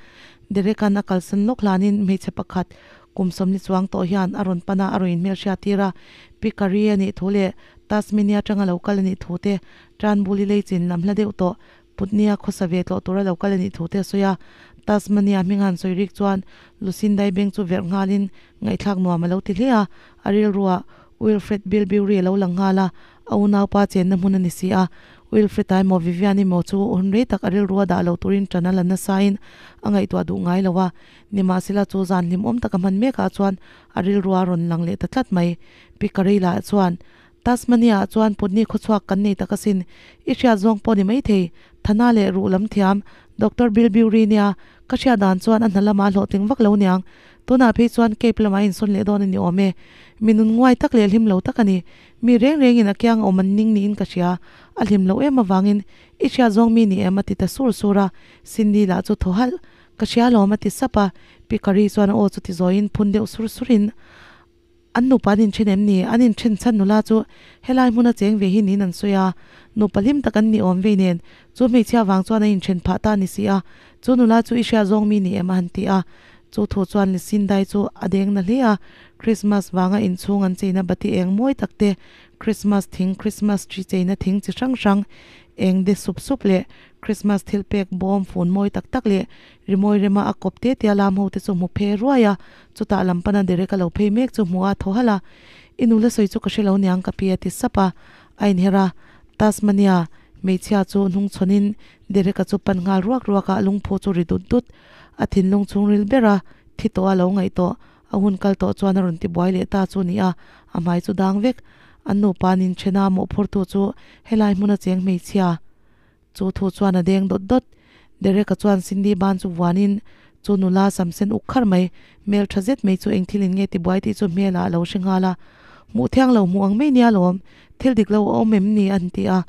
Derek-a'n a kalsan lawk hlanin hmeichhe pakhat kum sawmli chuang tawh hian a rawn pan a, a rawn inhmelhriat tir a. Pi Curry a nih thu leh Tasmania atanga lo kal a nih thu te, Turnbull-i lei chin lam hla deuh tawh Putnia khawsa ve tlawh tura lo kal a nih thu te a sawi a. Tasmania hming han sawi rik chuan Lucindai beng chu verh nghalin ngaihthlak nuam a lo ti hle a, a rilruah Wilfred Bilbury a lo lang nghal a, a unaupa chenna hmun a ni si a. Wilfred a emaw Vivian emaw chu hun rei tak a rilrua dah lo turin ṭan a la nasain a ngaihtuah duh ngai lo a, nimahsela chu zan hlimawm taka hman mekah chuan a rilrua a rawn lang leh ta tlat mai. Pi Karela chuan, Tasmania-ah chuan putni khawchhuak kan nei tak asin, i hriat zawng pawh ni maithei, Thana leh ruh lam thiam, Doctor Bill Bury nia, ka hriat dan chuan a hna lamah hlawhtling vak lo niang. Tunah phei chuan Cape lamah a insawn leh dawn a ni awm e. Mi nun nguai tak leh hlim lo tak a ni. Mi reng rengin a kiang a awm an ning niin ka hria. A hlim loh em avangin, I hriat zawng mi ni em? a ti ta sur sur a. Cindy lah chu thaw halh, Ka hria lawm a ti sap a. Pi Curry chuan a aw chu ti zawiin phun deuh sur surin, An nupa an inthen em ni? An inthen chhan nula chu helai hmuna cheng ve hi niin an sawi a. Nupa hlim tak an ni awm vei nen, chu hmeichhia vang chuan a inthen phah ta a ni si a. Chu nula chu i hria zawng mi ni em a han ti a. Chu thu chuan Lisindai chu a deng na hle a. Christmas vanga inchhung an cheina bati eng mawi tak te, Christmas thing, Christmas tree cheina thing chi hrang hrang eng de sup sup leh Christmas thil pek bawm fun mawi tak tak leh rimawi rema a kawp te tia lam ho te chu hmu phe ruai a. Chutah lam pana Derek a lo phei mek chu hmuh a thaw halh a, I nula sawi chu ka hre lo niang ka pi a ti sap a, a inher a, Tasmania hmeichhia chu hnung chhawnin Derek-a chu pan nghal ruak ruak a, lungphu chu ri dut dut. A thinlung chhungril ber a, thi tawh a lo ngaih tawh, a hun kal tawh chuan a rawn ti buai leh ta chu ni a, a hmai chu dang vek. An nupa nin thena mawhphurtu chu helai hmuna cheng hmeichhia Chu thu chuan a deng dawt dawt. Derek-a chuan Cindy ban chu vuanin chu nula sam sen uk khar mai, hmel tha zet mai chu eng thil in nge ti buai tih chu hmelah a lo hre nghal a. Hmuh thiang lo hmuh ang mai nia lawm, thil dik lo a awm em ni? an ti a.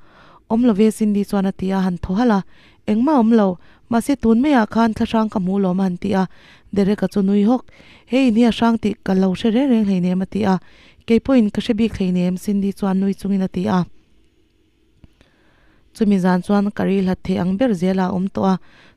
Awm lo ve Cindy chuan a ti a, han thaw halh a. Engmah awm lo, mahse tun maiah khan thlahrang ka hmu lawm a han ti a. Derek-a chu nui hawk, Hei in hi a hrang tih ka lo hre reng reng hleinem a ti a. Keipawhin ka hre bik hleinem Cindy chuan nui chungin a ti a. Chumi zan chuan ka ri hlat thei ang ber zel a awm tawh a,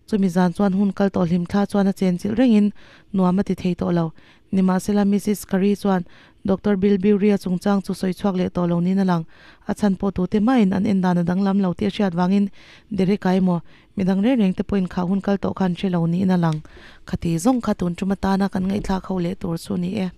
chumi zan chuan hun kal tawh hlim thla chuan a chenchilh rengin nuam a ti thei tawh lo. Nimahsela Missus Curry chuan Doctor Bill Bury-a chungchang chu sawi chhuak leh tawh lo niin a lang. A chhan pawh tute mahin an en dan a danglam lo tih a hriat vangin Derek-a emaw midang reng reng te pawhin kha hun kal tawh kha an hre lo niin a lang. Khati zawng kha tun tum atana kan ngaihthlak ho leh tur chu ni e.